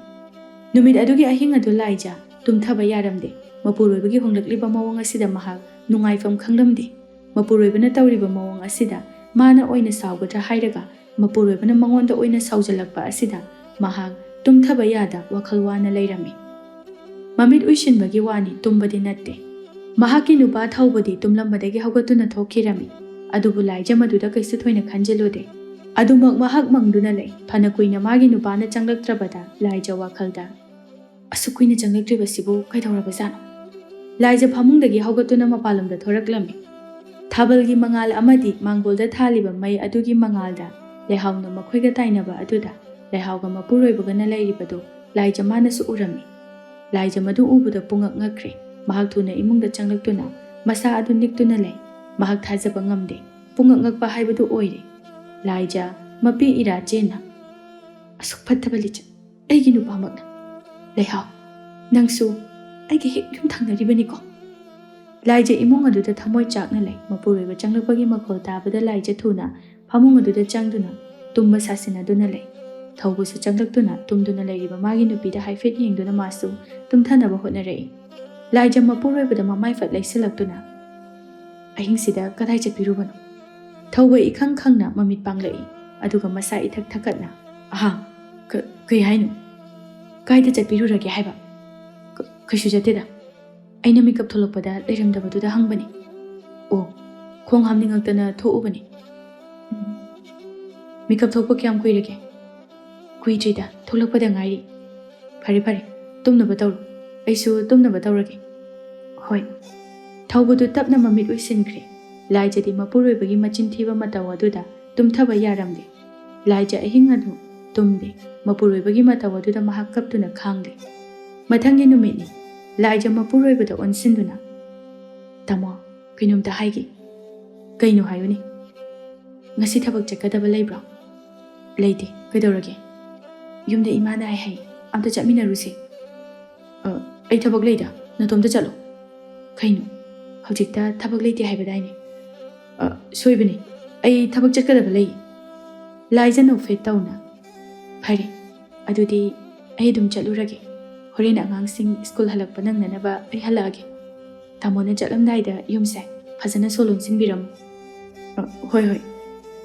ꯅꯨꯃꯤꯠ ꯑꯗꯨꯒꯤ ꯑꯍꯤꯡ ꯑꯗꯨ ꯂꯥꯏꯖ ꯇꯨꯝꯊꯕ ꯌꯥꯔꯝꯗꯦ꯫ ꯃꯄꯨꯔꯣꯏꯕꯒꯤ ꯍꯣꯡꯂꯛꯂꯤꯕ ꯃꯑꯣꯡ ꯑꯁꯤꯗ ꯃꯍꯥꯛ ꯅꯨꯡꯉꯥꯏꯐꯝ ꯈꯪꯂꯝꯗꯦ꯫ ꯃꯄꯨꯔꯣꯏꯕꯅ ꯇꯧꯔꯤꯕ ꯃꯑꯣꯡ ꯑꯁꯤꯗ ꯃꯥꯅ ꯑꯣꯏꯅ ꯁꯥꯎꯒꯗ꯭ꯔꯥ ꯍꯥꯏꯔꯒ ꯃꯄꯨꯔꯣꯏꯕꯅ ꯃꯉꯣꯟꯗ ꯑꯣꯏꯅ ꯁꯥꯎꯖꯜꯂꯛꯄ ꯑꯁꯤꯗ ꯃꯍꯥꯛ ꯇꯨꯝꯊꯕ ꯌꯥꯗ ꯋꯥꯈꯜ ꯋꯥꯅ ꯂꯩꯔꯝꯃꯤ꯫ ꯃꯃꯤꯠ ꯎꯏꯁꯤꯟꯕꯒꯤ ꯋꯥꯅꯤ, ꯇꯨꯝꯕꯗꯤ ꯅꯠꯇꯦ꯫ ꯃꯍꯥꯛꯀꯤ ꯅꯨꯄꯥ ꯊꯧꯕꯗꯤ ꯇꯨꯝꯂꯝꯕꯗꯒꯤ ꯍꯧꯒꯠꯇꯨꯅ ꯊꯣꯛꯈꯤꯔꯝꯃꯤ꯫ ꯑꯗꯨꯕꯨ ꯂꯥꯏꯖ ꯃꯗꯨꯗ ꯀꯩꯁꯨ ꯊꯣꯏꯅ ꯈꯟꯖꯤꯜꯂꯨꯗꯦ꯫ ꯑꯗꯨꯃꯛ ꯃꯍꯥꯛ ꯃꯪꯗꯨꯅ ꯂꯩ꯫ ꯐꯅ ꯀꯨꯏꯅ ꯃꯥꯒꯤ ꯅꯨꯄꯥꯅ ꯆꯪꯂꯛꯇ꯭ꯔꯕꯗ ꯂꯥꯏꯖ ꯋꯥꯈꯜꯗ, "ꯑꯁꯨꯛ ꯀꯨꯏꯅ ꯆꯪꯂꯛꯇ꯭ꯔꯤꯕꯁꯤꯕꯨ ꯀꯩꯗꯧꯔꯕꯖꯥꯠꯅꯣ?" ꯂꯥꯏꯖ ꯐꯃꯨꯡꯗꯒꯤ ꯍꯧꯒꯠꯇꯨꯅ ꯃꯄꯥꯟꯂꯣꯝꯗ ꯊꯣꯔꯛꯂꯝꯃꯤ꯫ ꯊꯥꯕꯜꯒꯤ ꯃꯉꯥꯜ ꯑꯃꯗꯤ ꯃꯥꯡꯒꯣꯜꯗ ꯊꯥꯜꯂꯤꯕ ꯃꯩ ꯑꯗꯨꯒꯤ ꯃꯉꯥꯜꯗ ꯂꯩꯍꯥꯎꯅ ꯃꯈꯣꯏꯒ ꯇꯥꯏꯅꯕ ꯑꯗꯨꯗ ꯂꯩꯍꯥꯎꯒ ꯃꯄꯨꯔꯣꯏꯕꯒꯅ ꯂꯩꯔꯤꯕꯗꯨ ꯂꯥꯏꯖ ꯃꯥꯅꯁꯨ ꯎꯔꯝꯃꯤ꯫ ꯂꯥꯏꯖ ꯃꯗꯨ ꯎꯕꯗ ꯄꯨꯡꯉꯛ ꯉꯛꯈ꯭ꯔꯦ꯫ ꯃꯍꯥꯛ ꯊꯨꯅ ꯏꯃꯨꯡꯗ ꯆꯪꯂꯛꯇꯨꯅ ꯃꯁꯥ ꯑꯗꯨ ꯅꯤꯛꯇꯨꯅ ꯂꯩ꯫ ꯃꯍꯥꯛ ꯊꯥꯖꯕ ꯉꯝꯗꯦ꯫ ꯄꯨꯡꯉꯛ ꯉꯛꯄ ꯍꯥꯏꯕꯗꯨ ꯑꯣꯏꯔꯦ꯫ ꯂꯥꯏꯖ, ꯃꯄꯤ ꯏꯔꯥ ꯆꯦꯟꯅ, "ꯑꯁꯨꯛ ꯐꯠꯇꯕ ꯂꯤꯆꯠ, ꯑꯩꯒꯤ ꯅꯨꯄꯥꯃꯛꯅ꯫ ꯂꯩꯍꯥꯎ, ꯅꯪꯁꯨ ꯑꯩꯒ ꯍꯦꯛ ꯌꯨꯝ ꯊꯪꯅꯔꯤꯕꯅꯤꯀꯣ?" ꯂꯥꯏꯖ ꯏꯃꯨꯡ ꯑꯗꯨꯗ ꯊꯃꯣꯏ ꯆꯥꯛꯅ ꯂꯩ꯫ ꯃꯄꯨꯔꯣꯏꯕ ꯆꯪꯂꯛꯄꯒꯤ ꯃꯈꯣꯜ ꯇꯥꯕꯗ ꯂꯥꯏꯖ ꯊꯨꯅ ꯐꯃꯨꯡ ꯑꯗꯨꯗ ꯆꯪꯗꯨꯅ ꯇꯨꯝꯕ ꯁꯥꯁꯤꯟꯅꯗꯨꯅ ꯂꯩ꯫ ꯊꯧꯕꯁꯨ ꯆꯪꯂꯛꯇꯨꯅ ꯇꯨꯝꯗꯨꯅ ꯂꯩꯔꯤꯕ ꯃꯥꯒꯤ ꯅꯨꯄꯤꯗ ꯍꯥꯏꯐꯦꯠ ꯌꯦꯡꯗꯨꯅ ꯃꯥꯁꯨ ꯇꯨꯝꯊꯅꯕ ꯍꯣꯠꯅꯔꯛꯏ꯫ ꯂꯥꯏꯖ ꯃꯄꯨꯔꯣꯏꯕꯗ ꯃꯃꯥꯏ ꯐꯠ ꯂꯩꯁꯤꯜꯂꯛꯇꯨꯅ, "ꯑꯍꯤꯡꯁꯤꯗ ꯀꯗꯥꯏ ꯆꯠꯄꯤꯔꯨꯕꯅꯣ?" ꯊꯧꯕ ꯏꯈꯪ ꯈꯪꯅ ꯃꯃꯤꯠ ꯄꯥꯡꯂꯛꯏ, ꯑꯗꯨꯒ ꯃꯁꯥ ꯏꯊꯛ ꯊꯛꯀꯠꯅ, "ꯑꯍꯥ, ꯀ-, ꯀꯩ ꯍꯥꯏꯅꯣ? ꯀꯥꯏꯗ ꯆꯠꯄꯤꯔꯨꯔꯒꯦ ꯍꯥꯏꯕ?" "ꯀ-, ꯀꯩꯁꯨ ꯆꯠꯇꯦꯗ꯫ ꯑꯩꯅ ꯃꯤꯀꯞ ꯊꯣꯛꯂꯛꯄꯗ ꯂꯩꯔꯝꯗꯕꯗꯨꯗ ꯍꯪꯕꯅꯤ꯫" "ꯑꯣ, ꯈꯣꯡ ꯍꯥꯝꯅꯤꯡꯉꯛꯇꯅ ꯊꯣꯛꯎꯕꯅꯤ꯫" "ꯎꯝ꯫ ꯃꯤꯀꯞ ꯊꯣꯛꯄ ꯀꯌꯥꯝ ꯀꯨꯏꯔꯒꯦ?" "ꯀꯨꯏꯗ꯭ꯔꯤꯗ, ꯊꯣꯛꯂꯛꯄꯗ ꯉꯥꯏꯔꯤ꯫" "ꯐꯔꯦ, ꯐꯔꯦ, ꯇꯨꯝꯅꯕ ꯇꯧꯔꯣ꯫ ꯑꯩꯁꯨ ꯇꯨꯝꯅꯕ ꯇꯧꯔꯒꯦ꯫" "ꯍꯣꯏ꯫" ꯊꯧꯕꯗꯨ ꯇꯞꯅ ꯃꯃꯤꯠ ꯎꯏꯁꯤꯟꯈ꯭ꯔꯦ꯫ ꯂꯥꯏꯖꯗꯤ ꯃꯄꯨꯔꯣꯏꯕꯒꯤ ꯃꯆꯤꯟ ꯊꯤꯕ ꯃꯇꯧ ꯑꯗꯨꯗ ꯇꯨꯝꯊꯕ ꯌꯥꯔꯝꯗꯦ꯫ ꯂꯥꯏꯖ ꯑꯍꯤꯡ ꯑꯗꯨ ꯇꯨꯝꯗꯦ꯫ ꯃꯄꯨꯔꯣꯏꯕꯒꯤ ꯃꯇꯧ ꯑꯗꯨꯗ ꯃꯍꯥꯛ ꯀꯞꯇꯨꯅ ꯈꯥꯡꯂꯦ꯫ ꯃꯊꯪꯒꯤ ꯅꯨꯃꯤꯠꯅꯤ꯫ ꯂꯥꯏꯖ ꯃꯄꯨꯔꯣꯏꯕꯗ ꯑꯣꯟꯁꯤꯟꯗꯨꯅ, "ꯇꯥꯃꯣ, ꯀꯩꯅꯣꯝꯇ ꯍꯥꯏꯒꯦ꯫" "ꯀꯩꯅꯣ ꯍꯥꯏꯌꯨꯅꯦ꯫" "ꯉꯁꯤ ꯊꯕꯛ ꯆꯠꯀꯗꯕ ꯂꯩꯕ꯭ꯔꯣ?" "ꯂꯩꯇꯦ꯫ ꯀꯩꯗꯧꯔꯒꯦ?" "ꯌꯨꯝꯗ ꯏꯃꯥꯅ ꯍꯥꯏ ꯍꯥꯏ, ꯑꯝꯇ ꯆꯠꯃꯤꯟꯅꯔꯨꯁꯦ꯫" "ꯑ, ꯑꯩ ꯊꯕꯛ ꯂꯩꯗ, ꯅꯇꯣꯝꯇ ꯆꯠꯂꯣ꯫" "ꯀꯩꯅꯣ? ꯍꯧꯖꯤꯛꯇ ꯊꯕꯛ ꯂꯩꯇꯦ ꯍꯥꯏꯕꯗꯥꯏꯅꯦ?" "ꯑ, ꯁꯣꯏꯕꯅꯤ꯫ ꯑꯩ ꯊꯕꯛ ꯆꯠꯀꯗꯕ ꯂꯩ꯫" ꯂꯥꯏꯖ ꯅꯣꯛꯐꯦꯠ ꯇꯧꯅ, "ꯐꯔꯦ, ꯑꯗꯨꯗꯤ ꯑꯩ ꯑꯗꯨꯝ ꯆꯠꯂꯨꯔꯒꯦ꯫ ꯍꯣꯔꯦꯟ ꯑꯉꯥꯡꯁꯤꯡ ꯁ꯭ꯀꯨꯜ ꯍꯜꯂꯛꯄ ꯅꯪꯅꯅꯕ ꯑꯩ ꯍꯜꯂꯛꯑꯒꯦ꯫ ꯇꯥꯃꯣꯅ ꯆꯠꯂꯝꯗꯥꯏꯗ ꯌꯨꯝꯁꯦ ꯐꯖꯅ ꯁꯣ ꯂꯣꯟꯁꯤꯟꯕꯤꯔꯝꯃꯨ꯫" "ꯑ, ꯍꯣꯏ, ꯍꯣꯏ꯫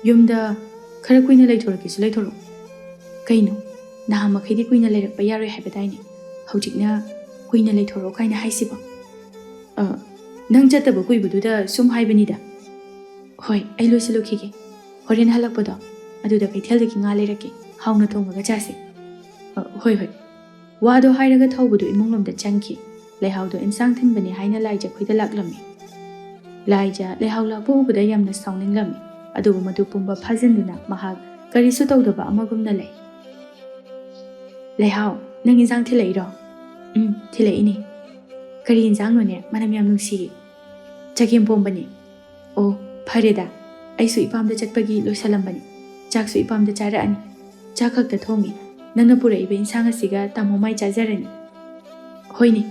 ꯌꯨꯝꯗ ꯈꯔ ꯀꯨꯏꯅ ꯂꯩꯊꯣꯔꯛꯀꯦꯁꯨ ꯂꯩꯊꯣꯔꯛꯑꯣ꯫" "ꯀꯩꯅꯣ? ꯅꯍꯥꯟ ꯃꯈꯩꯗꯤ ꯀꯨꯏꯅ ꯂꯩꯔꯛꯄ ꯌꯥꯔꯣꯏ ꯍꯥꯏꯕꯗꯥꯏꯅꯦ? ꯍꯧꯖꯤꯛꯅ ꯀꯨꯏꯅ ꯂꯩꯊꯣꯔꯛꯑꯣ ꯀꯥꯏꯅ ꯍꯥꯏꯁꯤꯕꯣ?" "ꯑ, ꯅꯪ ꯆꯠꯇꯕ ꯀꯨꯏꯕꯗꯨꯗ ꯁꯨꯝ ꯍꯥꯏꯕꯅꯤꯗ꯫" "ꯍꯣꯏ, ꯑꯩ ꯂꯣꯏꯁꯤꯜꯂꯨꯈꯤꯒꯦ꯫ ꯍꯣꯔꯦꯟ ꯍꯜꯂꯛꯄꯗꯣ ꯑꯗꯨꯗ ꯀꯩꯊꯦꯜꯗꯒꯤ ꯉꯥ ꯂꯩꯔꯛꯀꯦ꯫ ꯍꯥꯎꯅ ꯊꯣꯡꯉꯒ ꯆꯥꯁꯦ꯫" "ꯑ, ꯍꯣꯏ, ꯍꯣꯏ꯫" ꯋꯥꯗꯣ ꯍꯥꯏꯔꯒ ꯊꯧꯕꯗꯨ ꯏꯃꯨꯡꯂꯣꯝꯗ ꯆꯪꯈꯤ꯫ ꯂꯩꯍꯥꯎꯗꯣ ꯏꯟꯁꯥꯡ ꯊꯤꯟꯕꯅꯤ ꯍꯥꯏꯅ ꯂꯥꯏꯖ ꯈꯣꯏꯗ ꯂꯥꯛꯂꯝꯃꯤ꯫ ꯂꯥꯏꯖ ꯂꯩꯍꯥꯎ ꯂꯥꯛꯄ ꯎꯕꯗ ꯌꯥꯝꯅ ꯁꯥꯎꯅꯤꯡꯂꯝꯃꯤ, ꯑꯗꯨꯕꯨ ꯃꯗꯨ ꯄꯨꯝꯕ ꯐꯥꯖꯤꯟꯗꯨꯅ ꯃꯍꯥꯛ ꯀꯔꯤꯁꯨ ꯇꯧꯗꯕ ꯑꯃꯒꯨꯝꯅ ꯂꯩ꯫ "ꯂꯩꯍꯥꯎ, ꯅꯪ ꯏꯟꯁꯥꯡ ꯊꯤꯜꯂꯛꯏꯔꯣ?" "ꯎꯝ, ꯊꯤꯜꯂꯛꯏꯅꯦ꯫" "ꯀꯔꯤ ꯏꯟꯁꯥꯡꯅꯣꯅꯦ? ꯃꯅꯝ ꯌꯥꯝ ꯅꯨꯡꯁꯤꯌꯦ꯫" "ꯆꯒꯦꯝ ꯄꯣꯝꯕꯅꯤ꯫" "ꯑꯣ, ꯐꯔꯦꯗ, ꯑꯩꯁꯨ ꯏꯄꯥꯝꯗ ꯆꯠꯄꯒꯤ ꯂꯣꯏꯁꯜꯂꯝꯕꯅꯤ꯫ ꯆꯥꯛꯁꯨ ꯏꯄꯥꯝꯗ ꯆꯥꯔꯛꯑꯅꯤ꯫ ꯆꯥꯛ ꯈꯛꯇ ꯊꯣꯡꯉꯤ꯫ ꯅꯪꯅ ꯄꯨꯔꯛꯏꯕ ꯏꯟꯁꯥꯡ ꯑꯁꯤꯒ ꯇꯥꯃꯣ ꯃꯥꯏ ꯆꯥꯖꯔꯅꯤ꯫" "ꯍꯣꯏꯅꯦ,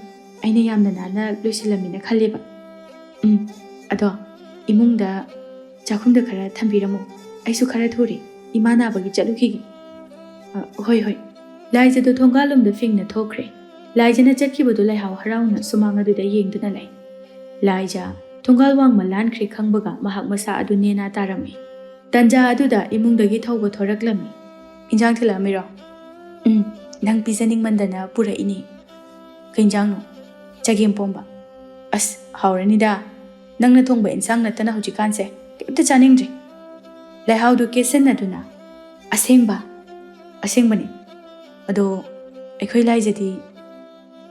ꯑꯩꯅ ꯌꯥꯝꯅ ꯅꯥꯟꯅ ꯂꯣꯏꯁꯤꯜꯂꯝꯃꯤꯅ ꯈꯜꯂꯦꯕ꯫" ꯎꯝ, ꯑꯗꯣ ꯏꯃꯨꯡꯗ ꯆꯥꯛꯈꯨꯝꯗ ꯈꯔ ꯊꯝꯕꯤꯔꯝꯃꯣ꯫ ꯑꯩꯁꯨ ꯈꯔ ꯊꯨꯔꯦ, ꯏꯃꯥ ꯅꯥꯕꯒꯤ ꯆꯠꯂꯨꯈꯤꯒꯦ꯫ "ꯑ, ꯍꯣꯏ, ꯍꯣꯏ꯫" ꯂꯥꯏꯖꯗꯣ ꯊꯣꯡꯒꯥꯜꯂꯣꯝꯗ ꯐꯤꯡꯅ ꯊꯣꯛꯈ꯭ꯔꯦ꯫ ꯂꯥꯏꯖꯅ ꯆꯠꯈꯤꯕꯗꯨ ꯂꯩꯍꯥꯎ ꯍꯔꯥꯎꯅ ꯁꯨꯃꯥꯡ ꯑꯗꯨꯗ ꯌꯦꯡꯗꯨꯅ ꯂꯩ꯫ ꯂꯥꯏꯖ ꯊꯣꯡꯒꯥꯜ ꯋꯥꯡꯃ ꯂꯥꯟꯈ꯭ꯔꯦ ꯈꯪꯕꯒ ꯃꯍꯥꯛ ꯃꯁꯥ ꯑꯗꯨ ꯅꯦꯅꯥ ꯇꯥꯔꯝꯃꯤ꯫ ꯇꯟꯖꯥ ꯑꯗꯨꯗ ꯏꯃꯨꯡꯗꯒꯤ ꯊꯧꯕ ꯊꯣꯔꯛꯂꯝꯃꯤ꯫ "ꯏꯟꯖꯥꯡ ꯊꯤꯜꯂꯛꯑꯝꯃꯤꯔꯣ?" "ꯎꯝ, ꯅꯪ ꯄꯤꯖꯅꯤꯡꯃꯟꯗꯅ ꯄꯨꯔꯛꯏꯅꯦ꯫" "ꯀꯩ ꯏꯟꯖꯥꯡꯅꯣ?" "ꯆꯒꯦꯝ ꯄꯣꯝꯕ꯫" "ꯑꯁ, ꯍꯥꯎꯔꯅꯤꯗ꯫ ꯅꯪꯅ ꯊꯣꯡꯕ ꯏꯟꯁꯥꯡ ꯅꯠꯇꯅ ꯍꯧꯖꯤꯛꯀꯥꯟꯁꯦ ꯀꯩꯝꯇ ꯆꯥꯅꯤꯡꯗ꯭ꯔꯦ꯫" ꯂꯩꯍꯥꯎꯗꯨ ꯀꯦꯠꯁꯟꯅꯗꯨꯅ, "ꯑꯁꯦꯡꯕ?" "ꯑꯁꯦꯡꯕꯅꯤ꯫ ꯑꯗꯣ ꯑꯩꯈꯣꯏ ꯂꯥꯏꯖꯗꯤ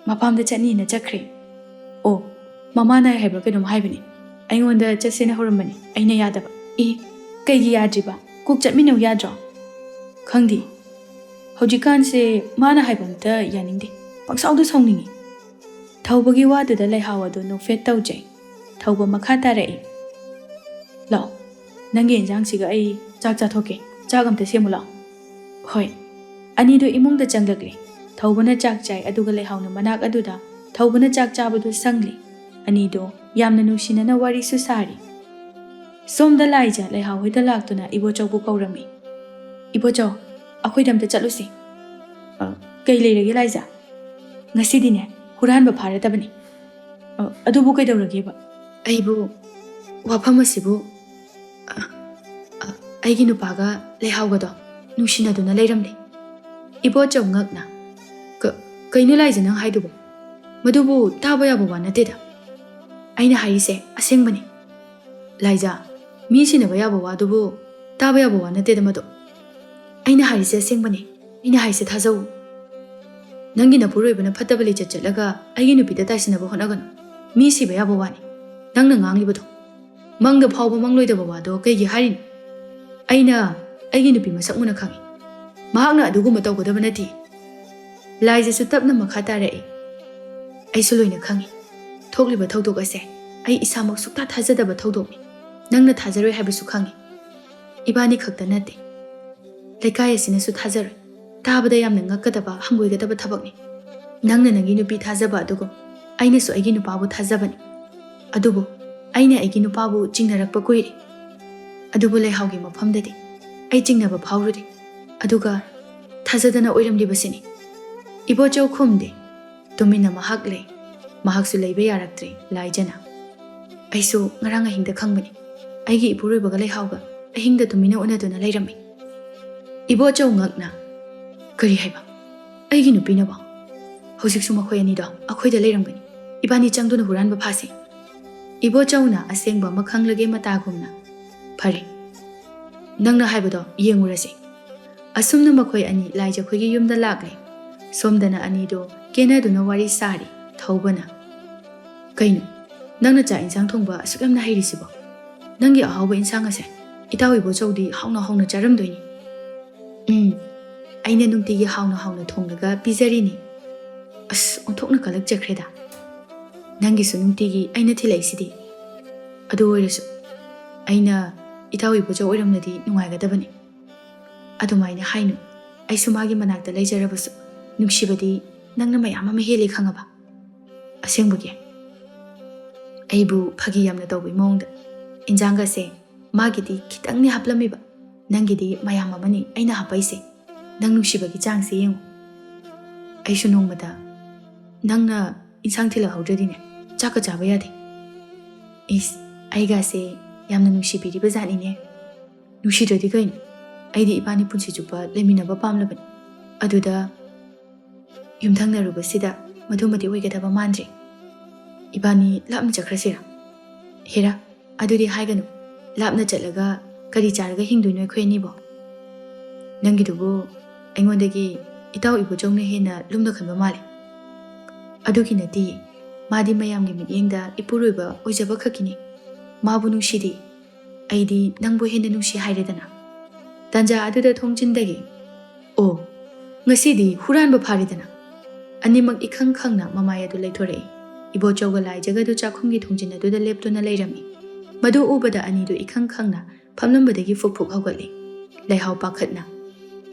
ꯃꯄꯥꯝꯗ ꯆꯠꯅꯤꯅ ꯆꯠꯈ꯭ꯔꯦ꯫" "ꯑꯣ, ꯃꯃꯥ ꯅꯥꯏ ꯍꯥꯏꯕ꯭ꯔꯥ ꯀꯩꯅꯣꯝ ꯍꯥꯏꯕꯅꯦ꯫ ꯑꯩꯉꯣꯟꯗ ꯆꯠꯁꯦꯅ ꯍꯧꯔꯝꯕꯅꯦ, ꯑꯩꯅ ꯌꯥꯗꯕ꯫" "ꯑꯦ, ꯀꯩꯒꯤ ꯌꯥꯗ꯭ꯔꯤꯕ? ꯀꯣꯛ ꯆꯠꯃꯤꯟꯅꯧ ꯌꯥꯗ꯭ꯔꯣ?" "ꯈꯪꯗꯦ, ꯍꯧꯖꯤꯛꯀꯥꯟꯁꯦ ꯃꯥꯅ ꯍꯥꯏꯕ ꯑꯝꯇ ꯌꯥꯅꯤꯡꯗꯦ꯫ ꯄꯪꯁꯥꯎꯗ ꯁꯥꯎꯅꯤꯡꯉꯤ꯫" ꯊꯧꯕꯒꯤ ꯋꯥꯗꯨꯗ ꯂꯩꯍꯥꯎ ꯑꯗꯨ ꯅꯣꯛꯐꯦꯠ ꯇꯧꯖꯩ꯫ ꯊꯧꯕ ꯃꯈꯥ ꯇꯥꯔꯛꯏ꯫ "ꯂꯥꯛꯑꯣ, ꯅꯪꯒꯤ ꯏꯟꯖꯥꯡꯁꯤꯒ ꯑꯩ ꯆꯥꯛ ꯆꯥꯊꯣꯛꯀꯦ꯫ ꯆꯥꯛ ꯑꯝꯇ ꯁꯦꯝꯃꯨ ꯂꯥꯛꯑꯣ꯫" "ꯍꯣꯏ꯫" ꯑꯅꯤꯗꯨ ꯏꯃꯨꯡꯗ ꯆꯪꯂꯛꯂꯦ꯫ ꯊꯧꯕꯅ ꯆꯥꯛ ꯆꯥꯏ, ꯑꯗꯨꯒ ꯂꯩꯍꯥꯎꯅ ꯃꯅꯥꯛ ꯑꯗꯨꯗ ꯊꯧꯕꯅ ꯆꯥꯛ ꯆꯥꯕꯗꯨ ꯁꯪꯂꯤ꯫ ꯑꯅꯤꯗꯨ ꯌꯥꯝꯅ ꯅꯨꯡꯁꯤꯅꯅ ꯋꯥꯔꯤꯁꯨ ꯁꯥꯔꯤ꯫ ꯁꯣꯝꯗ ꯂꯥꯏꯖ ꯂꯩꯍꯥꯎ ꯍꯣꯏꯗ ꯂꯥꯛꯇꯨꯅ ꯏꯕꯣꯆꯧꯕꯨ ꯀꯧꯔꯝꯃꯤ꯫ "ꯏꯕꯣꯆꯧ, ꯑꯩꯈꯣꯏꯗ ꯑꯝꯇ ꯆꯠꯂꯨꯁꯤ꯫" "ꯑ, ꯀꯩ ꯂꯩꯔꯒꯦ ꯂꯥꯏꯖ?" "ꯉꯁꯤꯗꯤꯅꯦ, ꯍꯨꯔꯥꯟꯕ ꯐꯥꯔꯗꯕꯅꯤ꯫" "ꯑ, ꯑꯗꯨꯕꯨ ꯀꯩꯗꯧꯔꯒꯦꯕ?" "ꯑꯩꯕꯨ, ꯋꯥꯐꯝ ꯑꯁꯤꯕꯨ, ꯑ, ꯑ, ꯑꯩꯒꯤ ꯅꯨꯄꯥꯒ ꯂꯩꯍꯥꯎꯒꯗꯣ ꯅꯨꯡꯁꯤꯅꯗꯨꯅ ꯂꯩꯔꯝꯂꯦ꯫" ꯏꯕꯣꯆꯧ ꯉꯛꯅ, "ꯀ-, ꯀꯩꯅꯣ ꯂꯥꯏꯖ ꯅꯪ ꯍꯥꯏꯗꯨꯕꯣ? ꯃꯗꯨꯕꯨ ꯇꯥꯕ ꯌꯥꯕ ꯋꯥ ꯅꯠꯇꯦꯗ꯫ ꯑꯩꯅ ꯍꯥꯏꯔꯤꯁꯦ ꯑꯁꯦꯡꯕꯅꯤ꯫ ꯂꯥꯏꯖ, ꯃꯤ ꯁꯤꯟꯅꯕ ꯌꯥꯕ ꯋꯥꯗꯨꯕꯨ ꯇꯥꯕ ꯌꯥꯕ ꯋꯥ ꯅꯠꯇꯦꯗ ꯃꯗꯨ꯫ ꯑꯩꯅ ꯍꯥꯏꯔꯤꯁꯦ ꯑꯁꯦꯡꯕꯅꯤ꯫ ꯑꯩꯅ ꯍꯥꯏꯁꯦ ꯊꯥꯖꯧ꯫ ꯅꯪꯒꯤ ꯅꯄꯨꯔꯣꯏꯕꯅ ꯐꯠꯇꯕ ꯂꯤꯆꯠ ꯆꯠꯂꯒ ꯑꯩꯒꯤ ꯅꯨꯄꯤꯗ ꯇꯥꯏꯁꯤꯟꯅꯕ ꯍꯣꯠꯅꯒꯅꯨ꯫ ꯃꯤ ꯁꯤꯕ ꯌꯥꯕ ꯋꯥꯅꯤ꯫ ꯅꯪꯅ ꯉꯥꯡꯂꯤꯕꯗꯣ ꯃꯪꯗ ꯐꯥꯎꯕ ꯃꯪꯂꯣꯏꯗꯕ ꯋꯥꯗꯣ ꯀꯩꯒꯤ ꯍꯥꯏꯔꯤꯅꯣ? ꯑꯩꯅ ꯑꯩꯒꯤ ꯅꯨꯄꯤ ꯃꯁꯛ ꯃꯨꯟꯅ ꯈꯪꯏ꯫ ꯃꯍꯥꯛꯅ ꯑꯗꯨꯒꯨꯝꯕ ꯇꯧꯒꯗꯕ ꯅꯠꯇꯦ꯫" ꯂꯥꯏꯖꯁꯨ ꯇꯞꯅ ꯃꯈꯥ ꯇꯥꯔꯛꯏ꯫ "ꯑꯩꯁꯨ ꯂꯣꯏꯅ ꯈꯪꯏ꯫ ꯊꯣꯛꯂꯤꯕ ꯊꯧꯗꯣꯛ ꯑꯁꯦ ꯑꯩ ꯏꯁꯥꯃꯛ ꯁꯨꯛꯊꯥ ꯊꯥꯖꯗꯕ ꯊꯧꯗꯣꯛꯅꯤ꯫ ꯅꯪꯅ ꯊꯥꯖꯔꯣꯏ ꯍꯥꯏꯕꯁꯨ ꯈꯪꯏ꯫ ꯏꯕꯥꯅꯤ ꯈꯛꯇ ꯅꯠꯇꯦ, ꯂꯩꯀꯥꯏ ꯑꯁꯤꯅꯁꯨ ꯊꯥꯖꯔꯣꯏ꯫ ꯇꯥꯕꯗ ꯌꯥꯝꯅ ꯉꯛꯀꯗꯕ, ꯍꯪꯒꯣꯏꯒꯗꯕ ꯊꯕꯛꯅꯤ꯫ ꯅꯪꯅ ꯅꯪꯒꯤ ꯅꯨꯄꯤ ꯊꯥꯖꯕ ꯑꯗꯨꯒꯨꯝ ꯑꯩꯅꯁꯨ ꯑꯩꯒꯤ ꯅꯨꯄꯥꯕꯨ ꯊꯥꯖꯕꯅꯤ꯫ ꯑꯗꯨꯕꯨ ꯑꯩꯅ ꯑꯩꯒꯤ ꯅꯨꯄꯥꯕꯨ ꯆꯤꯡꯅꯔꯛꯄ ꯀꯨꯏꯔꯦ, ꯑꯗꯨꯕꯨ ꯂꯩꯍꯥꯎꯒꯤ ꯃꯐꯝꯗꯗꯤ ꯑꯩ ꯆꯤꯡꯅꯕ ꯐꯥꯎꯔꯨꯗꯦ꯫ ꯑꯗꯨꯒ ꯊꯥꯖꯗꯅ ꯑꯣꯏꯔꯝꯂꯤꯕꯁꯤꯅꯤ꯫ ꯏꯕꯣꯆꯧ ꯈꯨꯝꯗꯦ꯫ ꯇꯨꯃꯤꯟꯅ ꯃꯍꯥꯛ ꯂꯩ꯫ ꯃꯍꯥꯛꯁꯨ ꯂꯩꯕ ꯌꯥꯔꯛꯇ꯭ꯔꯦ, ꯂꯥꯏꯖꯅ꯫ ꯑꯩꯁꯨ ꯉꯔꯥꯡ ꯑꯍꯤꯡꯗ ꯈꯪꯕꯅꯤ꯫ ꯑꯩꯒꯤ ꯏꯄꯨꯔꯣꯏꯕꯒ ꯂꯩꯍꯥꯎꯒ ꯑꯍꯤꯡꯗ ꯇꯨꯃꯤꯟꯅ ꯎꯅꯗꯨꯅ ꯂꯩꯔꯝꯃꯤ꯫ ꯏꯕꯣꯆꯧ ꯉꯛꯅ, "ꯀꯔꯤ ꯍꯥꯏꯕ? ꯑꯩꯒꯤ ꯅꯨꯄꯤꯅꯕꯣ?" "ꯍꯧꯖꯤꯛꯁꯨ ꯃꯈꯣꯏ ꯑꯅꯤꯗꯣ ꯑꯩꯈꯣꯏꯗ ꯂꯩꯔꯝꯒꯅꯤ꯫ ꯏꯕꯥꯅꯤ ꯆꯪꯗꯨꯅ ꯍꯨꯔꯥꯟꯕ ꯐꯥꯁꯤ꯫" ꯏꯕꯣꯆꯧꯅ ꯑꯁꯦꯡꯕ ꯑꯃ ꯈꯪꯂꯒꯦ ꯃꯇꯥꯒꯨꯝꯅ, "ꯐꯔꯦ, ꯅꯪꯅ ꯍꯥꯏꯕꯗꯣ ꯌꯦꯡꯉꯨꯔꯁꯤ꯫" ꯑꯁꯨꯝꯅ ꯃꯈꯣꯏ ꯑꯅꯤ ꯂꯥꯏꯖꯈꯣꯏꯒꯤ ꯌꯨꯝꯗ ꯂꯥꯛꯂꯦ꯫ ꯁꯣꯝꯗꯅ ꯑꯅꯤꯗꯣ ꯀꯦꯅꯗꯨꯅ ꯋꯥꯔꯤ ꯁꯥꯔꯤ꯫ ꯊꯧꯕꯅ, "ꯀꯩꯅꯣ, ꯅꯪꯅ ꯆꯥꯛ ꯏꯟꯁꯥꯡ ꯊꯣꯡꯕ ꯑꯁꯨꯛ ꯌꯥꯝꯅ ꯍꯩꯔꯤꯁꯤꯕꯣ? ꯅꯪꯒꯤ ꯑꯍꯥꯎꯕ ꯏꯟꯁꯥꯡ ꯑꯁꯦ ꯏꯇꯥꯎ ꯏꯕꯣꯆꯧꯗꯤ ꯍꯥꯎꯅ ꯍꯥꯎꯅ ꯆꯥꯔꯝꯗꯣꯏꯅꯤ꯫" "ꯎꯝ, ꯑꯩꯅ ꯅꯨꯡꯇꯤꯒꯤ ꯍꯥꯎꯅ ꯍꯥꯎꯅ ꯊꯣꯡꯂꯒ ꯄꯤꯖꯔꯤꯅꯤ꯫" "ꯑꯁ, ꯑꯣꯟꯊꯣꯛꯅ ꯀꯜꯂꯛꯆꯈ꯭ꯔꯦꯗ꯫ ꯅꯪꯒꯤꯁꯨ ꯅꯨꯡꯇꯤꯒꯤ ꯑꯩꯅ ꯊꯤꯜꯂꯛꯏꯁꯤꯗꯤ꯫" "ꯑꯗꯨ ꯑꯣꯏꯔꯁꯨ ꯑꯩꯅ ꯏꯇꯥꯎ ꯏꯕꯣꯆꯧ ꯑꯣꯏꯔꯝꯂꯗꯤ ꯅꯨꯡꯉꯥꯏꯒꯗꯕꯅꯤ꯫" "ꯑꯗꯨꯃꯥꯏꯅ ꯍꯥꯏꯅꯨ꯫ ꯑꯩꯁꯨ ꯃꯥꯒꯤ ꯃꯅꯥꯛꯇ ꯂꯩꯖꯔꯕꯁꯨ ꯅꯨꯡꯁꯤꯕꯗꯤ ꯅꯪꯅ ꯃꯌꯥꯝ ꯑꯃ ꯍꯦꯜꯂꯤ, ꯈꯪꯉꯕ?" "ꯑꯁꯦꯡꯕꯒꯤ?" ꯑꯩꯕꯨ ꯐꯥꯒꯤ ꯌꯥꯝꯅ ꯇꯧꯕꯒꯤ ꯃꯑꯣꯡꯗ꯫ "ꯏꯟꯖꯥꯡꯒꯁꯦ ꯃꯥꯒꯤꯗꯤ ꯈꯤꯇꯪꯅꯤ ꯍꯥꯞꯂꯝꯃꯤꯕ, ꯅꯪꯒꯤꯗꯤ ꯃꯌꯥꯝ ꯑꯃꯅꯤ ꯑꯩꯅ ꯍꯥꯞꯄꯛꯏꯁꯦ꯫ ꯅꯪ ꯅꯨꯡꯁꯤꯕꯒꯤ ꯆꯥꯡꯁꯦ ꯌꯦꯡꯉꯨ꯫ ꯑꯩꯁꯨ ꯅꯣꯡꯃꯇ ꯅꯪꯅ ꯏꯟꯁꯥꯡ ꯊꯤꯜꯂꯛꯍꯧꯗ꯭ꯔꯗꯤꯅꯦ, ꯆꯥꯛꯀ ꯆꯥꯕ ꯌꯥꯗꯦ꯫" "ꯏꯁ, ꯑꯩꯒꯥꯁꯦ ꯌꯥꯝꯅ ꯅꯨꯡꯁꯤꯕꯤꯔꯤꯕ ꯖꯥꯠꯅꯤꯅꯦ꯫" "ꯅꯨꯡꯁꯤꯗ꯭ꯔꯗꯤ ꯀꯩꯅꯣ? ꯑꯩꯗꯤ ꯏꯕꯥꯅꯤ ꯄꯨꯟꯁꯤ ꯆꯨꯞꯄ ꯂꯩꯃꯤꯟꯅꯕ ꯄꯥꯝꯂꯕꯅꯤ꯫ ꯑꯗꯨꯗ ꯌꯨꯝꯊꯪꯅꯔꯨꯕꯁꯤꯗ ꯃꯗꯨꯃꯗꯤ ꯑꯣꯏꯒꯗꯕ ꯃꯥꯟꯗ꯭ꯔꯦ꯫ ꯏꯕꯥꯅꯤ ꯂꯥꯞꯅ ꯆꯠꯈ꯭ꯔꯁꯤꯔꯥ?" "ꯍꯦꯔꯥ, ꯑꯗꯨꯗꯤ ꯍꯥꯏꯒꯅꯨ꯫ ꯂꯥꯞꯅ ꯆꯠꯂꯒ ꯀꯔꯤ ꯆꯥꯔꯒ ꯍꯤꯡꯗꯣꯏꯅꯣ ꯑꯩꯈꯣꯏ ꯑꯅꯤꯕꯣ? ꯅꯪꯒꯤꯗꯨꯕꯨ ꯑꯩꯉꯣꯟꯗꯒꯤ ꯏꯇꯥꯎ ꯏꯕꯣꯆꯧꯅ ꯍꯦꯟꯅ ꯂꯨꯝꯅ ꯈꯟꯕ ꯃꯥꯜꯂꯦ꯫" "ꯑꯗꯨꯒꯤ ꯅꯠꯇꯤꯌꯦ꯫ ꯃꯥꯗꯤ ꯃꯌꯥꯝꯒꯤ ꯃꯤꯠꯌꯦꯡꯗ ꯏꯄꯨꯔꯣꯏꯕ ꯑꯣꯏꯖꯕ ꯈꯛꯀꯤꯅꯤ꯫ ꯃꯥꯕꯨ ꯅꯨꯡꯁꯤꯗꯦ꯫ ꯑꯩꯗꯤ ꯅꯪꯕꯨ ꯍꯦꯟꯅ ꯅꯨꯡꯁꯤ ꯍꯥꯏꯔꯦꯗꯅ꯫" ꯇꯥꯟꯖꯥ ꯑꯗꯨꯗ ꯊꯣꯡꯖꯤꯟꯗꯒꯤ, "ꯑꯣ, ꯉꯁꯤꯗꯤ ꯍꯨꯔꯥꯟꯕ ꯐꯥꯔꯦꯗꯅ꯫" ꯑꯅꯤꯃꯛ ꯏꯈꯪ ꯈꯪꯅ ꯃꯃꯥꯏ ꯑꯗꯨ ꯂꯩꯊꯣꯔꯛꯏ꯫ ꯏꯕꯣꯆꯧꯒ ꯂꯥꯏꯖꯒꯗꯨ ꯆꯥꯛꯈꯨꯝꯒꯤ ꯊꯣꯡꯖꯤꯟ ꯑꯗꯨꯗ ꯂꯦꯞꯇꯨꯅ ꯂꯩꯔꯝꯃꯤ꯫ ꯃꯗꯨ ꯎꯕꯗ ꯑꯅꯤꯗꯨ ꯏꯈꯪ ꯈꯪꯅ ꯐꯝꯂꯝꯕꯗꯒꯤ ꯐꯨꯛ ꯐꯨꯛ ꯍꯧꯒꯠꯂꯤ꯫ ꯂꯩꯍꯥꯎ ꯄꯥꯈꯠꯅ,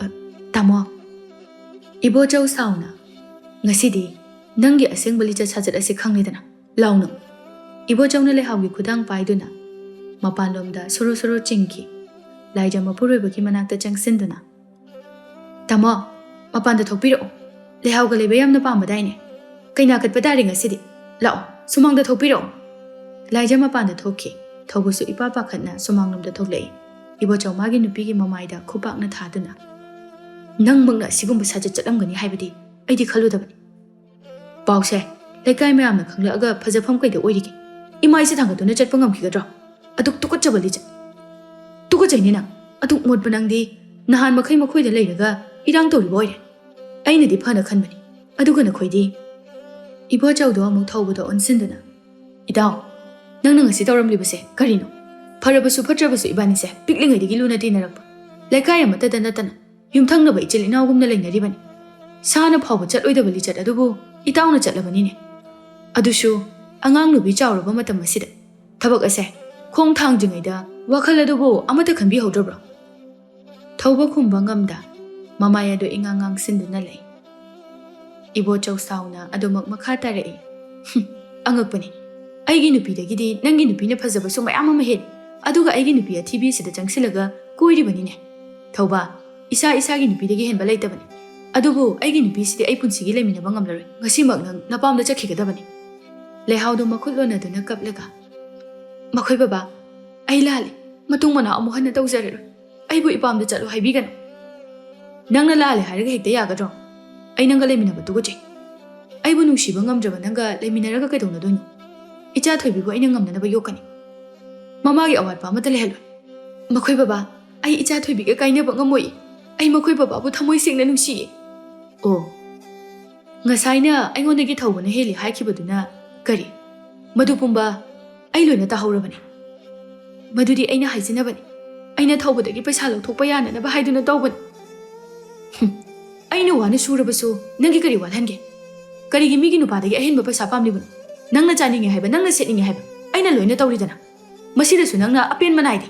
"ꯑ, ꯇꯥꯃꯣ!" ꯏꯕꯣꯆꯧ ꯁꯥꯎꯅ, "ꯉꯁꯤꯗꯤ ꯅꯪꯒꯤ ꯑꯁꯦꯡꯕ ꯂꯤꯆꯠ ꯁꯥꯖꯠ ꯑꯁꯤ ꯈꯪꯂꯦꯗꯅ꯫ ꯂꯥꯎꯅꯨ!" ꯏꯕꯣꯆꯧꯅ ꯂꯩꯍꯥꯎꯒꯤ ꯈꯨꯗꯥꯡ ꯄꯥꯏꯗꯨꯅ ꯃꯄꯥꯟꯂꯣꯝꯗ ꯁꯣꯔꯣ ꯁꯣꯔꯣ ꯆꯤꯡꯈꯤ꯫ ꯂꯥꯏꯖ ꯃꯄꯨꯔꯣꯏꯕꯒꯤ ꯃꯅꯥꯛꯇ ꯆꯪꯁꯤꯟꯗꯨꯅ, "ꯇꯥꯃꯣ, ꯃꯄꯥꯟꯗ ꯊꯣꯛꯄꯤꯔꯛꯑꯣ꯫ ꯂꯩꯍꯥꯎꯒ ꯂꯩꯕ ꯌꯥꯝꯅ ꯄꯥꯝꯕꯗꯥꯏꯅꯦ? ꯀꯩꯅꯥ ꯀꯠꯄ ꯇꯥꯔꯦ ꯉꯁꯤꯗꯤ꯫ ꯂꯥꯛꯑꯣ, ꯁꯨꯃꯥꯡꯗ ꯊꯣꯛꯄꯤꯔꯛꯑꯣ꯫" ꯂꯥꯏꯖ ꯃꯄꯥꯟꯗ ꯊꯣꯛꯈꯤ꯫ ꯊꯧꯕꯁꯨ ꯏꯄꯥ ꯄꯥꯈꯠꯅ ꯁꯨꯃꯥꯡꯂꯣꯝꯗ ꯊꯣꯛꯂꯛꯏ꯫ ꯏꯕꯣꯆꯧ ꯃꯥꯒꯤ ꯅꯨꯄꯤꯒꯤ ꯃꯃꯥꯏꯗ ꯈꯨꯄꯥꯛꯅ ꯊꯥꯗꯨꯅ, "ꯅꯪꯃꯛꯅ ꯑꯁꯤꯒꯨꯝꯕ ꯁꯥꯖꯠ ꯆꯠꯂꯝꯒꯅꯤ ꯍꯥꯏꯕꯗꯤ ꯑꯩꯗꯤ ꯈꯜꯂꯨꯗꯕꯅꯤ꯫ ꯄꯥꯎꯁꯦ ꯂꯩꯀꯥꯏ ꯃꯌꯥꯝꯅ ꯈꯪꯂꯛꯑꯒ ꯐꯖꯐꯝ ꯀꯩꯗ ꯑꯣꯏꯔꯤꯒꯦ? ꯏꯃꯥ ꯏꯆꯦ ꯊꯥꯡꯒꯠꯇꯨꯅ ꯆꯠꯄ ꯉꯝꯈꯤꯒꯗ꯭ꯔꯣ? ꯑꯗꯨꯛ ꯇꯨꯀꯠꯆꯕ ꯂꯤꯆꯠ꯫ ꯇꯨꯀꯠꯆꯩꯅꯦ ꯅꯪ꯫ ꯑꯗꯨꯛ ꯃꯣꯠꯄ ꯅꯪꯗꯤ ꯅꯍꯥꯟ ꯃꯈꯩ ꯃꯈꯣꯏꯗ ꯂꯩꯔꯒ ꯏꯔꯥꯡ ꯇꯧꯔꯤꯕ ꯑꯣꯏꯔꯦ꯫ ꯑꯩꯅꯗꯤ ꯐꯅ ꯈꯟꯕꯅꯤ꯫ ꯑꯗꯨꯒ ꯅꯈꯣꯏꯗꯤ?" ꯏꯕꯣꯆꯧꯗꯣ ꯑꯃꯨꯛ ꯊꯧꯕꯗ ꯑꯣꯟꯁꯤꯟꯗꯨꯅ, "ꯏꯇꯥꯎ, ꯅꯪꯅ ꯉꯁꯤ ꯇꯧꯔꯝꯂꯤꯕꯁꯦ ꯀꯔꯤꯅꯣ? ꯐꯔꯕꯁꯨ ꯐꯠꯇ꯭ꯔꯕꯁꯨ ꯏꯕꯥꯅꯤꯁꯦ ꯄꯤꯛꯂꯤꯉꯩꯗꯒꯤ ꯂꯨꯅ ꯇꯤꯟꯅꯔꯛꯄ, ꯂꯩꯀꯥꯏ ꯑꯃꯠꯇꯗ ꯅꯠꯇꯅ ꯌꯨꯝꯊꯪꯅꯕ ꯏꯆꯤꯜ ꯏꯅꯥꯎꯒꯨꯝꯅ ꯂꯩꯅꯔꯤꯕꯅꯤ꯫ ꯁꯥꯅ ꯐꯥꯎꯕ ꯆꯠꯂꯣꯏꯗꯕ ꯂꯤꯆꯠ ꯑꯗꯨꯕꯨ ꯏꯇꯥꯎꯅ ꯆꯠꯂꯕꯅꯤꯅꯦ꯫ ꯑꯗꯨꯁꯨ ꯑꯉꯥꯡ ꯅꯨꯕꯤ ꯆꯥꯎꯔꯕ ꯃꯇꯝ ꯑꯁꯤꯗ ꯊꯕꯛ ꯑꯁꯦ ꯈꯣꯡ ꯊꯥꯡꯗ꯭ꯔꯤꯉꯩꯗ ꯋꯥꯈꯜ ꯑꯗꯨꯕꯨ ꯑꯃꯠꯇ ꯈꯟꯕꯤꯍꯧꯗ꯭ꯔꯕ꯭ꯔꯣ?" ꯊꯧꯕ ꯈꯨꯝꯕ ꯉꯝꯗ ꯃꯃꯥꯏ ꯑꯗꯨ ꯏꯉꯥꯡ ꯉꯥꯡꯁꯤꯟꯗꯨꯅ ꯂꯩ꯫ ꯏꯕꯣꯆꯧ ꯁꯥꯎꯅ ꯑꯗꯨꯃꯛ ꯃꯈꯥ ꯇꯥꯔꯛꯏ, "ꯍꯨꯝ, ꯑꯉꯛꯄꯅꯤ꯫ ꯑꯩꯒꯤ ꯅꯨꯄꯤꯗꯒꯤꯗꯤ ꯅꯪꯒꯤ ꯅꯨꯄꯤꯅ ꯐꯖꯕꯁꯨ ꯃꯌꯥꯝ ꯑꯃ ꯍꯦꯜꯂꯤ꯫ ꯑꯗꯨꯒ ꯑꯩꯒꯤ ꯅꯨꯄꯤ ꯑꯊꯤꯕꯤ ꯑꯁꯤꯗ ꯆꯪꯁꯤꯜꯂꯒ ꯀꯣꯏꯔꯤꯕꯅꯤꯅꯦ꯫ ꯊꯧꯕ, ꯏꯁꯥ ꯏꯁꯥꯒꯤ ꯅꯨꯄꯤꯗꯒꯤ ꯍꯦꯟꯕ ꯂꯩꯇꯕꯅꯤ꯫ ꯑꯗꯨꯕꯨ ꯑꯩꯒꯤ ꯅꯨꯄꯤꯁꯤꯗꯤ ꯑꯩ ꯄꯨꯟꯁꯤꯒꯤ ꯂꯩꯃꯤꯟꯅꯕ ꯉꯝꯂꯔꯣꯏ꯫ ꯉꯁꯤꯃꯛ ꯅꯪ ꯅꯄꯥꯝꯗ ꯆꯠꯈꯤꯒꯗꯕꯅꯤ꯫" ꯂꯩꯍꯥꯎꯗꯣ ꯃꯈꯨꯠ ꯂꯣꯟꯅꯗꯨꯅ ꯀꯞꯂꯒ, "ꯃꯈꯣꯏ ꯕꯕꯥ, ꯑꯩ ꯂꯥꯜꯂꯤ꯫ ꯃꯇꯨꯡ ꯃꯅꯥꯎ ꯑꯃꯨꯛ ꯍꯟꯅ ꯇꯧꯖꯔꯔꯣꯏ꯫ ꯑꯩꯕꯨ ꯏꯄꯥꯝꯗ ꯆꯠꯂꯣ ꯍꯥꯏꯕꯤꯒꯅꯨ꯫" "ꯅꯪꯅ ꯂꯥꯜꯂꯦ ꯍꯥꯏꯔꯒ ꯍꯦꯛꯇ ꯌꯥꯒꯗ꯭ꯔꯣ? ꯑꯩ ꯅꯪꯒ ꯂꯩꯃꯤꯟꯅꯕ ꯇꯨꯀꯠꯆꯩ꯫ ꯑꯩꯕꯨ ꯅꯨꯡꯁꯤꯕ ꯉꯝꯗ꯭ꯔꯕ ꯅꯪꯒ ꯂꯩꯃꯤꯟꯅꯔꯒ ꯀꯩꯗꯧꯅꯗꯣꯏꯅꯣ? ꯏꯆꯥ ꯊꯣꯏꯕꯤꯕꯨ ꯑꯩꯅ ꯉꯝꯅꯅꯕ ꯌꯣꯛꯀꯅꯤ꯫ ꯃꯃꯥꯒꯤ ꯑꯋꯥꯠꯄ ꯑꯃꯠꯇ ꯂꯩꯍꯜꯂꯣꯏ꯫" "ꯃꯈꯣꯏ ꯕꯕꯥ, ꯑꯩ ꯏꯆꯥ ꯊꯣꯏꯕꯤꯒ ꯀꯥꯏꯅꯕ ꯉꯝꯃꯣꯏ꯫ ꯑꯩ ꯃꯈꯣꯏ ꯕꯕꯥꯕꯨ ꯊꯃꯣꯏ ꯁꯦꯡꯅ ꯅꯨꯡꯁꯤꯌꯦ꯫" "ꯑꯣ, ꯉꯁꯥꯏꯅ ꯑꯩꯉꯣꯟꯗꯒꯤ ꯊꯧꯕꯅ ꯍꯦꯜꯂꯤ ꯍꯥꯏꯈꯤꯕꯗꯨꯅ ꯀꯔꯤ? ꯃꯗꯨ ꯄꯨꯝꯕ ꯑꯩ ꯂꯣꯏꯅ ꯇꯥꯍꯧꯔꯕꯅꯤ꯫ ꯃꯗꯨꯗꯤ ꯑꯩꯅ ꯍꯥꯏꯖꯅꯕꯅꯤ꯫ ꯑꯩꯅ ꯊꯧꯕꯗꯒꯤ ꯄꯩꯁꯥ ꯂꯧꯊꯣꯛꯄ ꯌꯥꯅꯅꯕ ꯍꯥꯏꯗꯨꯅ ꯇꯧꯕꯅꯤ꯫" "ꯍꯨꯝ, ꯑꯩꯅ ꯋꯥꯅ ꯁꯨꯔꯕꯁꯨ ꯅꯪꯒꯤ ꯀꯔꯤ ꯋꯥꯠꯍꯟꯒꯦ? ꯀꯔꯤꯒꯤ ꯃꯤꯒꯤ ꯅꯨꯄꯥꯗꯒꯤ ꯑꯍꯦꯟꯕ ꯄꯩꯁꯥ ꯄꯥꯝꯂꯤꯕꯅꯣ? ꯅꯪꯅ ꯆꯥꯅꯤꯡꯉꯦ ꯍꯥꯏꯕ, ꯅꯪꯅ ꯁꯦꯠꯅꯤꯡꯉꯦ ꯍꯥꯏꯕ ꯑꯩꯅ ꯂꯣꯏꯅ ꯇꯧꯔꯤꯗꯅ꯫ ꯃꯁꯤꯗꯁꯨ ꯅꯪꯅ ꯑꯄꯦꯟꯕ ꯅꯥꯏꯗꯦ꯫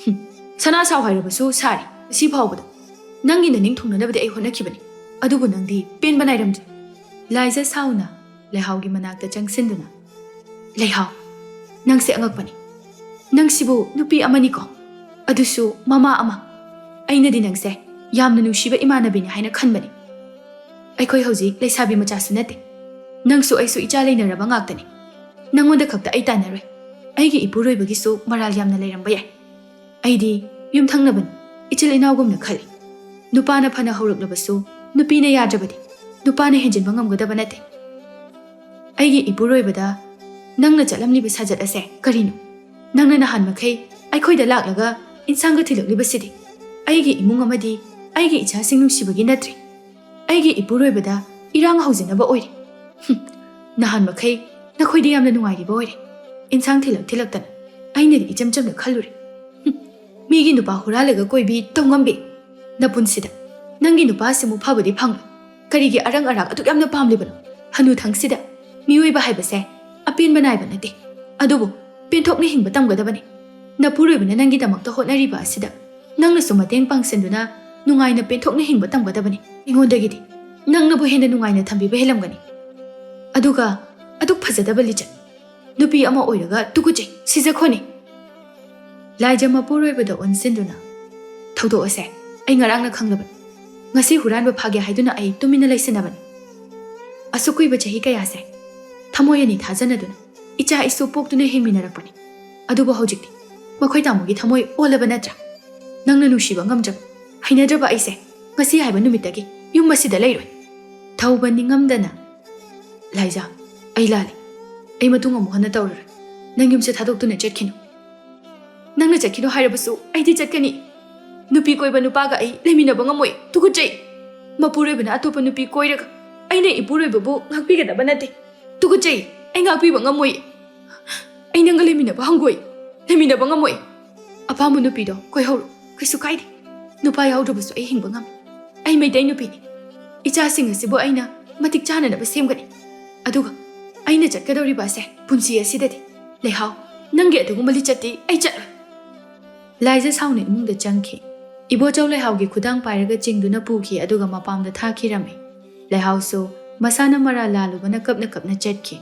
ꯍꯨꯝ, ꯁꯅꯥ ꯁꯥꯎ ꯍꯥꯏꯔꯕꯁꯨ ꯁꯥꯔꯤ꯫ ꯉꯁꯤ ꯐꯥꯎꯕꯗ ꯅꯪꯒꯤ ꯅꯅꯤꯡ ꯊꯨꯡꯅꯅꯕꯗꯤ ꯑꯩ ꯍꯣꯠꯅꯈꯤꯕꯅꯤ꯫ ꯑꯗꯨꯕꯨ ꯅꯪꯗꯤ ꯄꯦꯟꯕ ꯅꯥꯏꯔꯝꯗ꯭ꯔꯦ꯫" ꯂꯥꯏꯖ ꯁꯥꯎꯅ ꯂꯩꯍꯥꯎꯒꯤ ꯃꯅꯥꯛꯇ ꯆꯪꯁꯤꯟꯗꯨꯅ, "ꯂꯩꯍꯥꯎ, ꯅꯪꯁꯦ ꯑꯉꯛꯄꯅꯤ꯫ ꯅꯪꯁꯤꯕꯨ ꯅꯨꯄꯤ ꯑꯃꯅꯤꯀꯣ, ꯑꯗꯨꯁꯨ ꯃꯃꯥ ꯑꯃ꯫ ꯑꯩꯅꯗꯤ ꯅꯪꯁꯦ ꯌꯥꯝꯅ ꯅꯨꯡꯁꯤꯕ ꯏꯃꯥꯟꯅꯕꯤꯅꯤ ꯍꯥꯏꯅ ꯈꯟꯕꯅꯤ꯫ ꯑꯩꯈꯣꯏ ꯍꯧꯖꯤꯛ ꯂꯩꯁꯥꯕꯤ ꯃꯆꯥꯁꯨ ꯅꯠꯇꯦ꯫ ꯅꯪꯁꯨ ꯑꯩꯁꯨ ꯏꯆꯥ ꯂꯩꯅꯔꯕ ꯉꯥꯛꯇꯅꯤ꯫ ꯅꯪꯉꯣꯟꯗ ꯈꯛꯇ ꯑꯩ ꯇꯥꯟꯅꯔꯣꯏ꯫ ꯑꯩꯒꯤ ꯏꯄꯨꯔꯣꯏꯕꯒꯤꯁꯨ ꯃꯔꯥꯜ ꯌꯥꯝꯅ ꯂꯩꯔꯝꯕ ꯌꯥꯏ꯫ ꯑꯩꯗꯤ ꯌꯨꯝꯊꯪꯅꯕꯅꯤ, ꯏꯆꯤꯜ ꯏꯅꯥꯎꯒꯨꯝꯅ ꯈꯜꯂꯤ꯫ ꯅꯨꯄꯥꯅ ꯐꯅ ꯍꯧꯔꯛꯂꯕꯁꯨ ꯅꯨꯄꯤꯅ ꯌꯥꯗ꯭ꯔꯕꯗꯤ ꯅꯨꯄꯥꯅ ꯍꯦꯟꯖꯤꯟꯕ ꯉꯝꯒꯗꯕ ꯅꯠꯇꯦ꯫ ꯑꯩꯒꯤ ꯏꯄꯨꯔꯣꯏꯕꯗ ꯅꯪꯅ ꯆꯠꯂꯝꯂꯤꯕ ꯁꯥꯖꯠ ꯑꯁꯦ ꯀꯔꯤꯅꯣ? ꯅꯪꯅ ꯅꯍꯥꯟ ꯃꯈꯩ ꯑꯩꯈꯣꯏꯗ ꯂꯥꯛꯂꯒ ꯏꯟꯁꯥꯡꯒ ꯊꯤꯜꯂꯛꯂꯤꯕꯁꯤꯗꯤ ꯑꯩꯒꯤ ꯏꯃꯨꯡ ꯑꯃꯗꯤ ꯑꯩꯒꯤ ꯏꯆꯥꯁꯤꯡ ꯅꯨꯡꯁꯤꯕꯒꯤ ꯅꯠꯇ꯭ꯔꯦ꯫ ꯑꯩꯒꯤ ꯏꯄꯨꯔꯣꯏꯕꯗ ꯏꯔꯥꯡ ꯍꯧꯖꯅꯕ ꯑꯣꯏꯔꯦ꯫ ꯍꯨꯝ, ꯅꯍꯥꯟ ꯃꯈꯩ ꯅꯈꯣꯏꯗꯤ ꯌꯥꯝꯅ ꯅꯨꯡꯉꯥꯏꯔꯤꯕ ꯑꯣꯏꯔꯦ꯫ ꯏꯟꯁꯥꯡ ꯊꯤꯜꯂꯛ ꯊꯤꯜꯂꯛꯇꯅ ꯑꯩꯅꯗꯤ ꯏꯆꯝ ꯆꯝꯅ ꯈꯜꯂꯨꯔꯦ꯫ ꯍꯨꯝ, ꯃꯤꯒꯤ ꯅꯨꯄꯥ ꯍꯨꯔꯥꯜꯂꯒ ꯀꯣꯏꯕꯤ ꯇꯧꯉꯝꯕꯤ, ꯅꯄꯨꯟꯁꯤꯗ ꯅꯪꯒꯤ ꯅꯨꯄꯥꯁꯤꯃꯨꯛ ꯐꯕꯗꯤ ꯐꯪꯂꯣꯏ꯫ ꯀꯔꯤꯒꯤ ꯑꯔꯪ ꯑꯔꯥꯛ ꯑꯗꯨꯛ ꯌꯥꯝꯅ ꯄꯥꯝꯂꯤꯕꯅꯣ? ꯍꯅꯨꯊꯪꯁꯤꯗ ꯃꯤꯑꯣꯏꯕ ꯍꯥꯏꯕꯁꯦ ꯑꯄꯦꯟꯕ ꯅꯥꯏꯕ ꯅꯠꯇꯦ꯫ ꯑꯗꯨꯕꯨ ꯄꯦꯟꯊꯣꯛꯅ ꯍꯤꯡꯕ ꯇꯝꯒꯗꯕꯅꯤ꯫ ꯅꯄꯨꯔꯣꯏꯕꯅ ꯅꯪꯒꯤꯗꯃꯛꯇ ꯍꯣꯠꯅꯔꯤꯕ ꯑꯁꯤꯗ ꯅꯪꯅꯁꯨ ꯃꯇꯦꯡ ꯄꯥꯡꯁꯤꯟꯗꯨꯅ ꯅꯨꯡꯉꯥꯏꯅ ꯄꯦꯟꯊꯣꯛꯅ ꯍꯤꯡꯕ ꯇꯝꯒꯗꯕꯅꯤ꯫ ꯑꯩꯉꯣꯟꯗꯒꯤꯗꯤ ꯅꯪꯅꯕꯨ ꯍꯦꯟꯅ ꯅꯨꯡꯉꯥꯏꯅ ꯊꯝꯕꯤꯕ ꯍꯦꯜꯂꯝꯒꯅꯤ꯫ ꯑꯗꯨꯒ ꯑꯗꯨꯛ ꯐꯖꯗꯕ ꯂꯤꯆꯠ, ꯅꯨꯄꯤ ꯑꯃ ꯑꯣꯏꯔꯒ ꯇꯨꯀꯨꯆꯩ, ꯁꯤꯖꯈꯣꯅꯦ꯫ ꯂꯥꯏꯖ ꯃꯄꯨꯔꯣꯏꯕꯗ ꯑꯣꯟꯁꯤꯟꯗꯨꯅ, "ꯊꯧꯗꯣꯛ ꯑꯁꯦ ꯑꯩ ꯉꯔꯥꯡꯅ ꯈꯪꯂꯕꯅꯤ꯫ ꯉꯁꯤ ꯍꯨꯔꯥꯟꯕ ꯐꯥꯒꯦ ꯍꯥꯏꯗꯨꯅ ꯑꯩ ꯇꯨꯃꯤꯟꯅ ꯂꯩꯁꯤꯟꯅꯕꯅꯤ꯫ ꯑꯁꯨꯛ ꯀꯨꯏꯕ ꯆꯍꯤ ꯀꯌꯥꯁꯦ ꯊꯃꯣꯏ ꯑꯅꯤ ꯊꯥꯖꯅꯗꯨꯅ ꯏꯆꯥ ꯏꯁꯨ ꯄꯣꯛꯇꯨꯅ ꯍꯤꯡꯃꯤꯟꯅꯔꯛꯄꯅꯤ꯫ ꯑꯗꯨꯕꯨ ꯍꯧꯖꯤꯛꯇꯤ ꯃꯈꯣꯏ ꯇꯥꯃꯣꯒꯤ ꯊꯃꯣꯏ ꯑꯣꯜꯂꯕ ꯅꯠꯇ꯭ꯔꯥ? ꯅꯪꯅ ꯅꯨꯡꯁꯤꯕ ꯉꯝꯗ꯭ꯔꯕ, ꯍꯩꯅꯗ꯭ꯔꯕ ꯑꯩꯁꯦ ꯉꯁꯤ ꯍꯥꯏꯕ ꯅꯨꯃꯤꯠꯇꯒꯤ ꯌꯨꯝ ꯑꯁꯤꯗ ꯂꯩꯔꯣꯏ"꯫ ꯊꯧꯕ ꯅꯤꯡꯉꯝꯗꯅ, "ꯂꯥꯏꯖꯥ, ꯑꯩ ꯂꯥꯜꯂꯦ꯫ ꯑꯩ ꯃꯇꯨꯡ ꯑꯃꯨꯛ ꯍꯟꯅ ꯇꯧꯔꯔꯣꯏ꯫ ꯅꯪ ꯌꯨꯝꯁꯦ ꯊꯥꯗꯣꯛꯇꯨꯅ ꯆꯠꯈꯤꯅꯨ꯫ ꯅꯪꯅ ꯆꯠꯈꯤꯅꯨ ꯍꯥꯏꯔꯕꯁꯨ ꯑꯩꯗꯤ ꯆꯠꯀꯅꯤ꯫ ꯅꯨꯄꯤ ꯀꯣꯏꯕ ꯅꯨꯄꯥꯒ ꯑꯩ ꯂꯩꯃꯤꯟꯅꯕ ꯉꯝꯃꯣꯏ꯫ ꯇꯨꯀꯠꯆꯩ꯫ ꯃꯄꯨꯔꯣꯏꯕꯅ ꯑꯇꯣꯞꯄ ꯅꯨꯄꯤ ꯀꯣꯏꯔꯒ ꯑꯩꯅ ꯏꯄꯨꯔꯣꯏꯕꯕꯨ ꯉꯥꯛꯄꯤꯒꯗꯕ ꯅꯠꯇꯦ꯫ ꯇꯨꯀꯠꯆꯩ꯫ ꯑꯩ ꯉꯥꯛꯄꯤꯕ ꯉꯝꯃꯣꯏ꯫ ꯑꯩ ꯅꯪꯒ ꯂꯩꯃꯤꯟꯅꯕ ꯍꯪꯒꯣꯏ꯫ ꯂꯩꯃꯤꯟꯅꯕ ꯉꯝꯃꯣꯏ꯫ ꯑꯄꯥꯝꯕ ꯅꯨꯄꯤꯗꯣ ꯀꯣꯏꯍꯧꯔꯣ꯫ ꯀꯩꯁꯨ ꯀꯥꯏꯗꯦ꯫ ꯅꯨꯄꯥ ꯌꯥꯎꯗ꯭ꯔꯕꯁꯨ ꯑꯩ ꯍꯤꯡꯕ ꯉꯝꯃꯤ꯫ ꯑꯩ ꯃꯩꯇꯩ ꯅꯨꯄꯤꯅꯤ꯫ ꯏꯆꯥꯁꯤꯡ ꯑꯁꯤꯕꯨ ꯑꯩꯅ ꯃꯇꯤꯛ ꯆꯥꯅꯅꯕ ꯁꯦꯝꯒꯅꯤ꯫ ꯑꯗꯨꯒ ꯑꯩꯅ ꯆꯠꯀꯗꯧꯔꯤꯕ ꯑꯁꯦ ꯄꯨꯟꯁꯤ ꯑꯁꯤꯗꯗꯤ꯫ ꯂꯩꯍꯥꯎ, ꯅꯪꯒꯤ ꯑꯗꯨꯒꯨꯝꯕ ꯂꯤꯆꯠꯇꯤ ꯑꯩ ꯆꯠꯂꯣꯏ"꯫ ꯂꯥꯏꯖ ꯁꯥꯎꯅ ꯏꯃꯨꯡꯗ ꯆꯪꯈꯤ꯫ ꯏꯕꯣꯆꯧ ꯂꯩꯍꯥꯎꯒꯤ ꯈꯨꯗꯥꯡ ꯄꯥꯏꯔꯒ ꯆꯤꯡꯗꯨꯅ ꯄꯨꯈꯤ, ꯑꯗꯨꯒ ꯃꯄꯥꯝꯗ ꯊꯥꯈꯤꯔꯝꯃꯤ꯫ ꯂꯩꯍꯥꯎꯁꯨ ꯃꯁꯥꯅ ꯃꯔꯥꯜ ꯂꯥꯜꯂꯨꯕꯅ ꯀꯞꯅ ꯀꯞꯅ ꯆꯠꯈꯤ꯫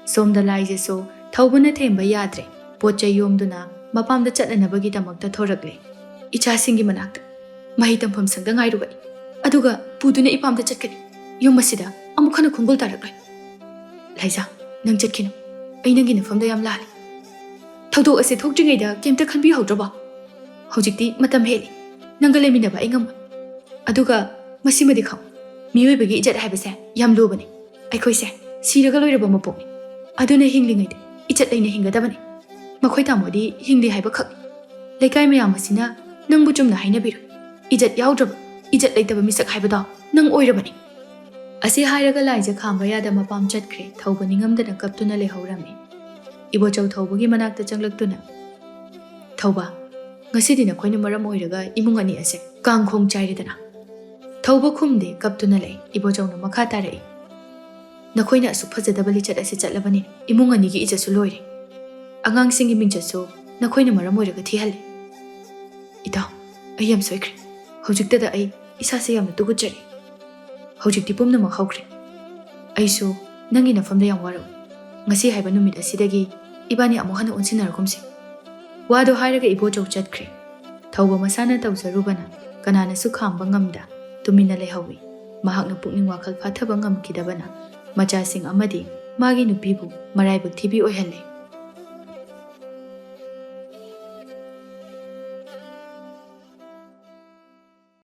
ꯁꯣꯝꯗ ꯂꯥꯏꯖꯁꯨ ꯊꯧꯕꯅ ꯊꯦꯝꯕ ꯌꯥꯗ꯭ꯔꯦ꯫ ꯄꯣꯠ ꯆꯩ ꯌꯣꯝꯗꯨꯅ ꯃꯄꯥꯝꯗ ꯆꯠꯅꯅꯕꯒꯤꯗꯃꯛꯇ ꯊꯣꯔꯛꯂꯦ꯫ "ꯏꯆꯥꯁꯤꯡꯒꯤ ꯃꯅꯥꯛꯇ ꯃꯍꯩ ꯇꯝꯐꯝ ꯁꯪꯗ ꯉꯥꯏꯔꯨꯒꯅꯤ, ꯑꯗꯨꯒ ꯄꯨꯗꯨꯅ ꯏꯄꯥꯝꯗ ꯆꯠꯀꯅꯤ꯫ ꯌꯨꯝ ꯑꯁꯤꯗ ꯑꯃꯨꯛ ꯍꯟꯅ ꯈꯣꯡꯒꯨꯜ ꯇꯥꯔꯛꯂꯣꯏ꯫ ꯂꯥꯏꯖꯥ, ꯅꯪ ꯆꯠꯈꯤꯅꯨ꯫ ꯑꯩ ꯅꯪꯒꯤ ꯅꯐꯝꯗ ꯌꯥꯝ ꯂꯥꯜꯂꯤ꯫ ꯊꯧꯗꯣꯛ ꯑꯁꯦ ꯊꯣꯛꯇ꯭ꯔꯤꯉꯩꯗ ꯀꯩꯝꯇ ꯈꯟꯕꯤꯍꯧꯗ꯭ꯔꯕꯣ? ꯍꯧꯖꯤꯛꯇꯤ ꯃꯇꯝ ꯍꯦꯜꯂꯤ꯫ ꯅꯪꯒ ꯂꯩꯃꯤꯟꯅꯕ ꯑꯩ ꯉꯝꯃꯣꯏ꯫ ꯑꯗꯨꯒ ꯃꯁꯤꯃꯗꯤ ꯈꯪꯉꯨ, ꯃꯤꯑꯣꯏꯕꯒꯤ ꯏꯖꯠ ꯍꯥꯏꯕꯁꯦ ꯌꯥꯝ ꯂꯨꯕꯅꯤ꯫ ꯑꯩꯈꯣꯏꯁꯦ ꯁꯤꯔꯒ ꯂꯣꯏꯔꯕ ꯃꯄꯣꯛꯅꯤ꯫ ꯑꯗꯨꯅ ꯍꯤꯡꯂꯤꯉꯩꯗ ꯏꯖꯠ ꯂꯩꯅ ꯍꯤꯡꯒꯗꯕꯅꯤ꯫ ꯃꯈꯣꯏ ꯇꯥꯃꯣꯗꯤ ꯍꯤꯡꯂꯤ ꯍꯥꯏꯕ ꯈꯛꯅꯤ꯫ ꯂꯩꯀꯥꯏ ꯃꯌꯥꯝ ꯑꯁꯤꯅ ꯅꯪꯕꯨ ꯆꯨꯝꯅ ꯍꯥꯏꯅꯕꯤꯔꯣꯏ꯫ ꯏꯖꯠ ꯌꯥꯎꯗ꯭ꯔꯕ, ꯏꯖꯠ ꯂꯩꯇꯕ ꯃꯤꯁꯛ ꯍꯥꯏꯕꯗꯣ ꯅꯪ ꯑꯣꯏꯔꯕꯅꯤ"꯫ ꯑꯁꯤ ꯍꯥꯏꯔꯒ ꯂꯥꯏꯖꯥ ꯈꯥꯝꯕ ꯌꯥꯗ ꯃꯄꯥꯝ ꯆꯠꯈ꯭ꯔꯦ꯫ ꯊꯧꯕ ꯅꯤꯡꯉꯝꯗꯅ ꯀꯞꯇꯨꯅ ꯂꯩꯍꯧꯔꯝꯃꯤ꯫ ꯏꯕꯣꯆꯧ ꯊꯧꯕꯒꯤ ꯃꯅꯥꯛꯇ ꯆꯪꯂꯛꯇꯨꯅ, "ꯊꯧꯕ, ꯉꯁꯤꯗꯤ ꯅꯈꯣꯏꯅ ꯃꯔꯝ ꯑꯣꯏꯔꯒ ꯏꯃꯨꯡ ꯑꯅꯤ ꯑꯁꯦ ꯀꯥꯡꯈꯣꯡ ꯆꯥꯏꯔꯦꯗꯅ?" ꯊꯧꯕ ꯈꯨꯝꯗꯦ, ꯀꯞꯇꯨꯅ ꯂꯩ꯫ ꯏꯕꯣꯆꯧꯅ ꯃꯈꯥ ꯇꯥꯔꯛꯏ, "ꯅꯈꯣꯏꯅ ꯑꯁꯨꯛ ꯐꯖꯗꯕ ꯂꯤꯆꯠ ꯑꯁꯤ ꯆꯠꯂꯕꯅꯤ, ꯏꯃꯨꯡ ꯑꯅꯤꯒꯤ ꯏꯖꯠꯁꯨ ꯂꯣꯏꯔꯦ꯫ ꯑꯉꯥꯡꯁꯤꯡꯒꯤ ꯃꯤꯡꯆꯠꯁꯨ ꯅꯈꯣꯏꯅ ꯃꯔꯝ ꯑꯣꯏꯔꯒ ꯊꯤꯍꯜꯂꯦ꯫ ꯏꯇꯥꯎ, ꯑꯩ ꯌꯥꯝ ꯁꯣꯏꯈ꯭ꯔꯦ꯫ ꯍꯧꯖꯤꯛꯇꯗ ꯑꯩ ꯏꯁꯥꯁꯦ ꯌꯥꯝꯅ ꯇꯨꯀꯠꯆꯔꯦ꯫ ꯍꯧꯖꯤꯛꯇꯤ ꯄꯨꯝꯅꯃꯛ ꯍꯧꯈ꯭ꯔꯦ꯫ ꯑꯩꯁꯨ ꯅꯪꯒꯤ ꯅꯐꯝꯗ ꯌꯥꯝ ꯋꯥꯔꯝꯃꯤ꯫ ꯉꯁꯤ ꯍꯥꯏꯕ ꯅꯨꯃꯤꯠ ꯑꯁꯤꯗꯒꯤ ꯏꯕꯥꯅꯤ ꯑꯃꯨꯛ ꯍꯟꯅ ꯑꯣꯟꯁꯤꯟꯅꯔꯒꯨꯝꯁꯤ"꯫ ꯋꯥꯗꯣ ꯍꯥꯏꯔꯒ ꯏꯕꯣꯆꯧ ꯆꯠꯈ꯭ꯔꯦ꯫ ꯊꯧꯕ ꯃꯁꯥꯅ ꯇꯧꯖꯔꯨꯕꯅ ꯀꯅꯥꯅꯁꯨ ꯈꯥꯝꯕ ꯉꯝꯗ ꯇꯨꯃꯤꯟꯅ ꯂꯩꯍꯧꯏ꯫ ꯃꯍꯥꯛꯅ ꯄꯨꯛꯅꯤꯡ ꯋꯥꯈꯜ ꯐꯥꯊꯕ ꯉꯝꯈꯤꯗꯕꯅ ꯃꯆꯥꯁꯤꯡ ꯑꯃꯗꯤ ꯃꯥꯒꯤ ꯅꯨꯄꯤꯕꯨ ꯃꯔꯥꯏꯕꯛ ꯊꯤꯕꯤ ꯑꯣꯏꯍꯜꯂꯦ꯫